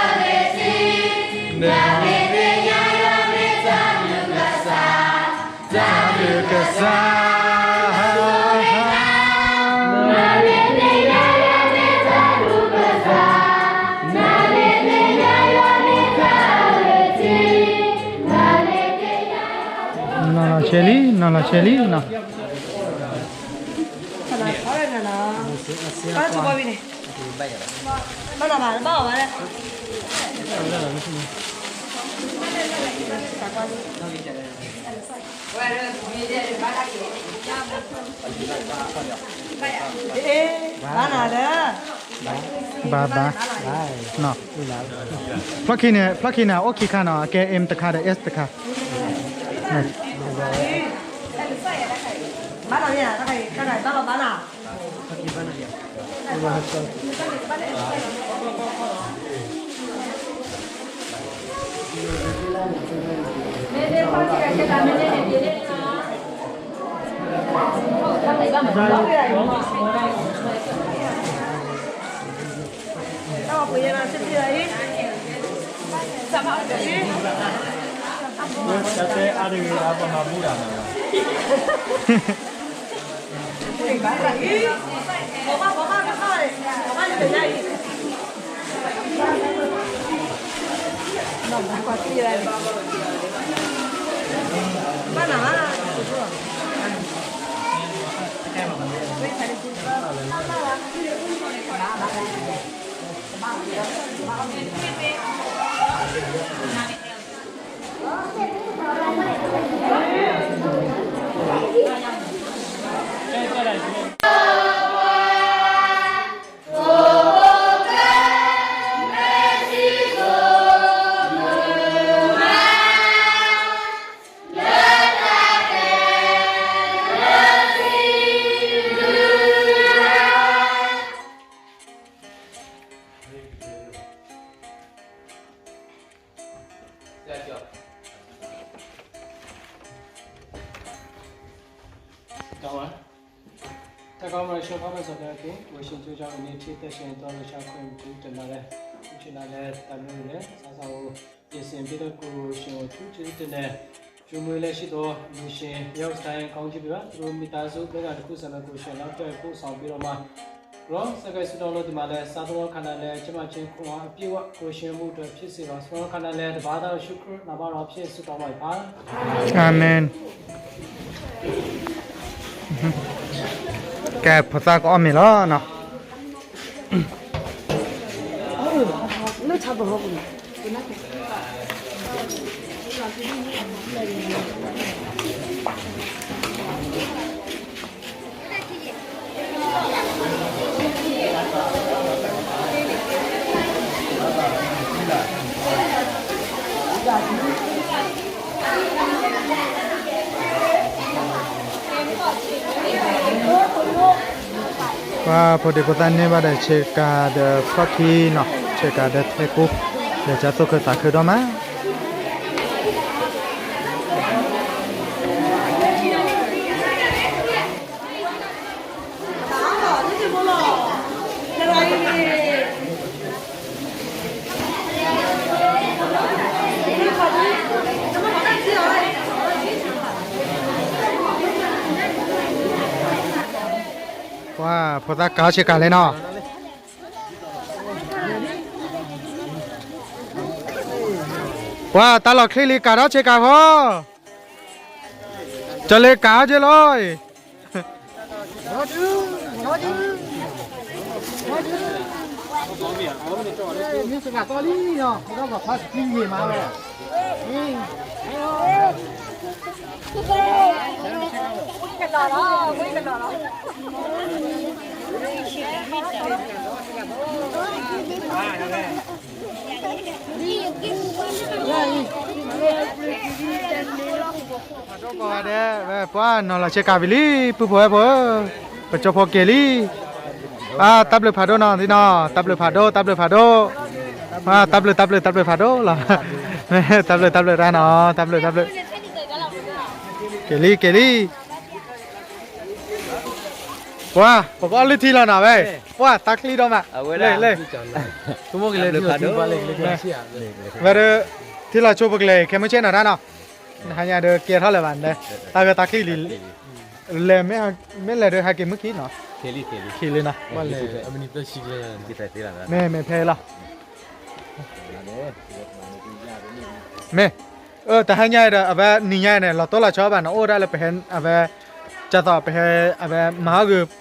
ဒၣ် တၢ်ဘျုးကစၢ်, နီၢ်လီၤဆဲးလံ, နီၢ်လီၤဆဲးလံနီၤ. ဘၣ်နၤဘၣ်, ဘၣ်အီၤဘၣ်လဲၣ်. ဘၣ်နၤလၢ ဘၣ်ဘၣ်, ဖျီၣ်ခံန့ၣ်, ဖျီၣ်ခံန့ၣ် အိၣ်ခံခါနီၤ, အကဲ M တခါဒီး S တခါ. ဘၣ်နၤ, ဘၣ်လီၤဘၣ်နၤ. တၢ်ကီမၤရံၡိဖးမစီၣ်ကဲက့ၤ ဝဲၡ့ၣ်ကၠိကၠီအန့ၣ် ထံသၢဆံသီ လၢဆါခွဲးမုၢ်ထူတနၤလၢ ဆူၣ်နၤလၢတၢ်မ့ၢ်လၢ သးစၢ်ဧိၤ ယ့ၣ်စ့ၣ်ဘ့တကိၣ် ဝဲၡ့ၣ်အိၣ်ထူတနံၤ ယိၤမ့ၢ်လၢဆံးသိး လူၤၡ့ၣ် ယဲၢ်စတၢ် ကီကၠံဘ့ၣ်ဘၣ် သရူးမံသးစူၤ လၢတၢ်တခူစၢ်လၢကိၣ်ရှ့ၣ်လၢပျၢၤအဖိစီၣ်ဘ့ဒီးမၤ ဒီးစ့ၢ်ကီးဆူၣ်တီလိာ်သုမၤလၢ စးသရီခါနၤလၢ ကမၤက့ၤခိၣ်အပျ့ၢ်ဝဲ ကိၣ်ရှ့ၣ်မူတဖျၢၣ်စ့ၢ်ကီး စးသရီခါနၤလၢ တဘၣ်သးဒီးဆူၣ်ခရၢၣ် နၢ်ဘၣ်ဒီးဖျဲၣ်ဆူၣ်တီမၤအံၤဖး အၤမ့ၣ်. ကဲ ဖိသၣ်ကအီၣ်မ့ၤလီၤနီၤ. ပှၤဖိဒံဖိသၣ်န့ၢ်ဘၣ်ဒီး ဆ့ကၤဒီးဖျီၣ်ခံနီၤ, ဆ့ကၤဒီးထဲကူ, ဒီးကသိၣ်ခုသးခုဒီးမး. ပှၤဖိသၣ်ကၤဆ့ကၤလဲၣ်နီၤ. ပှၤတၢ်လီၢ်ချ့လံ ကးထီၣ်ဆ့ကၤဃီ, ကလ့ကးအီၤက့လီၤအံၤ, ဖးဒိၣ်ကိးဂၤဒဲး ပှၤနီၤလီၤဆ့ကၤဝံၤလံ ပုၢ်ဖိဝဲၢ်ဖိဧၢ, ပကၠိဖိက့ၤလံ, တၢ်ဘျုးဖးဒိၣ်နီၤသံနီၤ, တၢ်ဘျုးဖးဒိၣ် တၢ်ဘျုးဖးဒိၣ်, တၢ်ဘျုး တၢ်ဘျုး တၢ်ဘျုးဖးဒိၣ်လီၤ, တၢ်ဘျုး တၢ်ဘျုးတၢ်နီၤ, တၢ်ဘျုး တၢ်ဘျုး, က့ၤလံ က့ၤလံ ပှၤ ပကအီၣ်လုၢ်ထံလီၤနီၤဝဲ, ပှၤတၢ်ချံဒီးမး, လၢ လၢ ဝဲဒၣ် ထံလီၤဆိပကလဲၤခဲမုၢ်ဆ့ၣ်နီၤတၢ်နီၤ, ဟါညါဒီးကဲထီၣ်လၢၤဘၣ်န့ၣ်, တၢ်ဂၢၢ်တၢ်ချံလံ, လဲၤ မ့ၢ်လဲၤဒီးဟဲက့ၤမုၢ်ခံနီၤ, မ့ၢ် မ့ၢ်ဖဲလီၤ, မ့ၢ် တဟါညါဒီး အဝဲနံၤညါန့ၣ် လီၤတိၢ်လီၤဆီဘၣ်နီၤ, အိၣ်ဒၣ်လၢပဟဲ အဝဲ ကၢ်သိးပဟဲ အဝဲမၤဟီၣ်ဂုာ်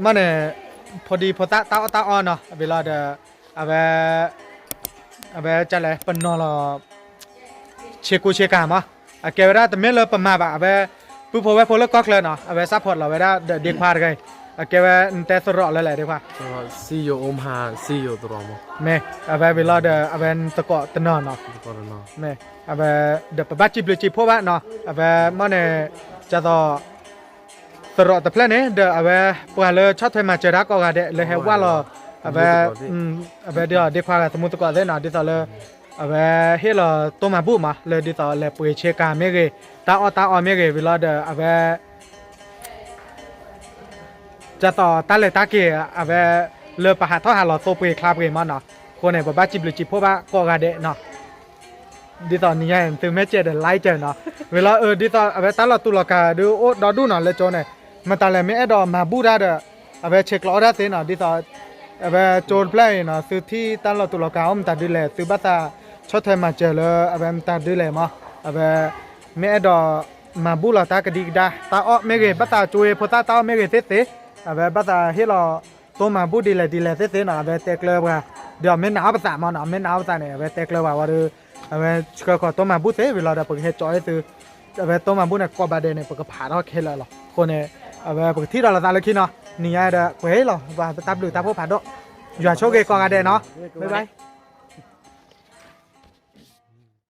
မ့ၢ်န့ၣ် ဖိဒံဖိသၣ်တၢ်အီၣ်တၢ်အီနီၤ, ဝံၤလီၤဒီး အဝဲ အဝဲကလဲၣ် ပနီၤလီၤ ဆ့ကူဆ့ကၤမး, အကဲဝဲဒၣ်တမ့ၢ်လၢပမၤဘၣ်, အဝဲ ပုၢ်ဖိဝဲၢ်ဖိလၢကီၢ်ချၢနီၤ, အဝဲ support လီၤဝဲဒၣ်ဒီးဒ့ခွါတဂၤအံၤ, အကဲဝဲနတဲသရိာ်လၢလဲၣ်ဒ့ခွါ, မ့ၢ် အဝဲဝံၤလီၤဒီး အဝဲနသကိးတနီၤနီၤ, မ့ၢ် အဝဲ ဒီးပဘၣ်စံးဘျုးစံးဖှိၣ်ဘၣ်နီၤ, အဝဲ မ့ၢ်န့ၣ် ကၢ်သိး သရိာ်တဖျၢၣ်န့ၣ် ဒီးအဝဲ ပှၤလၢဆီၣ်ထွဲမၤစၢၤတၢ်ကိးဂၤဒဲး လၢဟဲဝဲလီၤ အဝဲ အဝဲဒ်သိးဒ့ခွါဂၤသမူသကိးသ့ၣ်နီၤ, ဒ်သိးလၢ အဝဲ ဟ့ၣ်လီၤတိၢ်မၤဘူၣ်မး လၢဒ်သိးလဲၤပှ့ၤဆ့ကၤမ့ၢ်ဂ့ၤ, တၢ်အီၣ်တၢ်အီမ့ၢ်ဂ့ၤ, ဝံၤလီၤဒီးအဝဲ ကၢ်သိးတၢ်လဲၤတၢ်က့ၤ အဝဲ လၢပဟးထီၣ်ဟးလီၤသိပှ့ၤချါပှ့ၤမးနီၤ, အဃိန့ၣ် ပဘၣ်စံးဘျုးစံးဖှိၣ်ဘၣ်ကိးဂၤဒဲးနီၤ. ဒ်သိးနံၤညါအံၤ သုမ့ၢ်ကဲဒီး like နီၤ, ဝံၤလီၤအၢဒ်သိးအဝဲတၢ်လီၤတူာ်လီၤကာ်ဒုးအိၣ်ဒီဒူၣ်နီၤ လၢကၠိန့ၣ်, မတၤလဲၣ်မ့ၢ်အဲၣ်ဒိးမၤဘူၣ်တၢ်ဒီး အဝဲဆဲးကျိးအီၣ်တၢ်သ့နီၤ, ဒ်သိး အဝဲကၠိတဖျၢၣ်အံၤနီၤ သုထံၣ်တၢ်လီၤတူာ်လီၤကာ်အိၣ်မတၤဒုလဲၣ် သုဘၣ်သးဆီၣ်ထွဲမၤစၢၤလၢအဝဲမတၤဒုလဲၣ်မး, အဝဲ မ့ၢ်အဲၣ်ဒိးမၤဘူၣ်လီၤတၢ်ကဒံကဒါ တၢ်အီၣ်မ့ၢ်ဂ့ၤ, ဘၣ်သးကၠိဝဲဖိသၣ်တၢ်အီၣ်မ့ၢ်ဂ့ၤသ့သ့, အဝဲဘၣ်သးဟ့ၣ်လီၤတိၢ်မၤဘူၣ်ဒ်လဲၣ်ဒ်လဲၣ်သ့သ့နီၤ, အဝဲတဲကျၢၤပှၤ, ဒီးမ့ၢ်နာ်အီၣ်ပသးမးနီၤ, မ့ၢ်နာ်အီၣ်ပသးန့ၣ် အဝဲတဲကျၢၤပှၤဝံၤဒီး အဝဲဆှၢဃီၤတိၢ်မၤဘူၣ်သ့ဝံၤလီၤဒီး ပကဟဲကၠီအီၣ်သု, အဝဲတိၢ်မၤဘူၣ်န့ၣ် ကိးဘၣ်ဒဲးန့ၣ် ပကဖးထီၣ်ခဲလၢာ်လီၤ. အဃိန့ၣ် အဝဲပကထံၣ်ဒီးလိာ်သးလၢခံနီၤ, နံၤညါဒီး ကွဲးလီၤ ပတၢ်ဘျုးတၢ်ဖှိၣ်ဖးဒိၣ်, ယွၤဆိၣ်ဂ့ၤကိးဂၤဒဲးနီၤ, bye bye.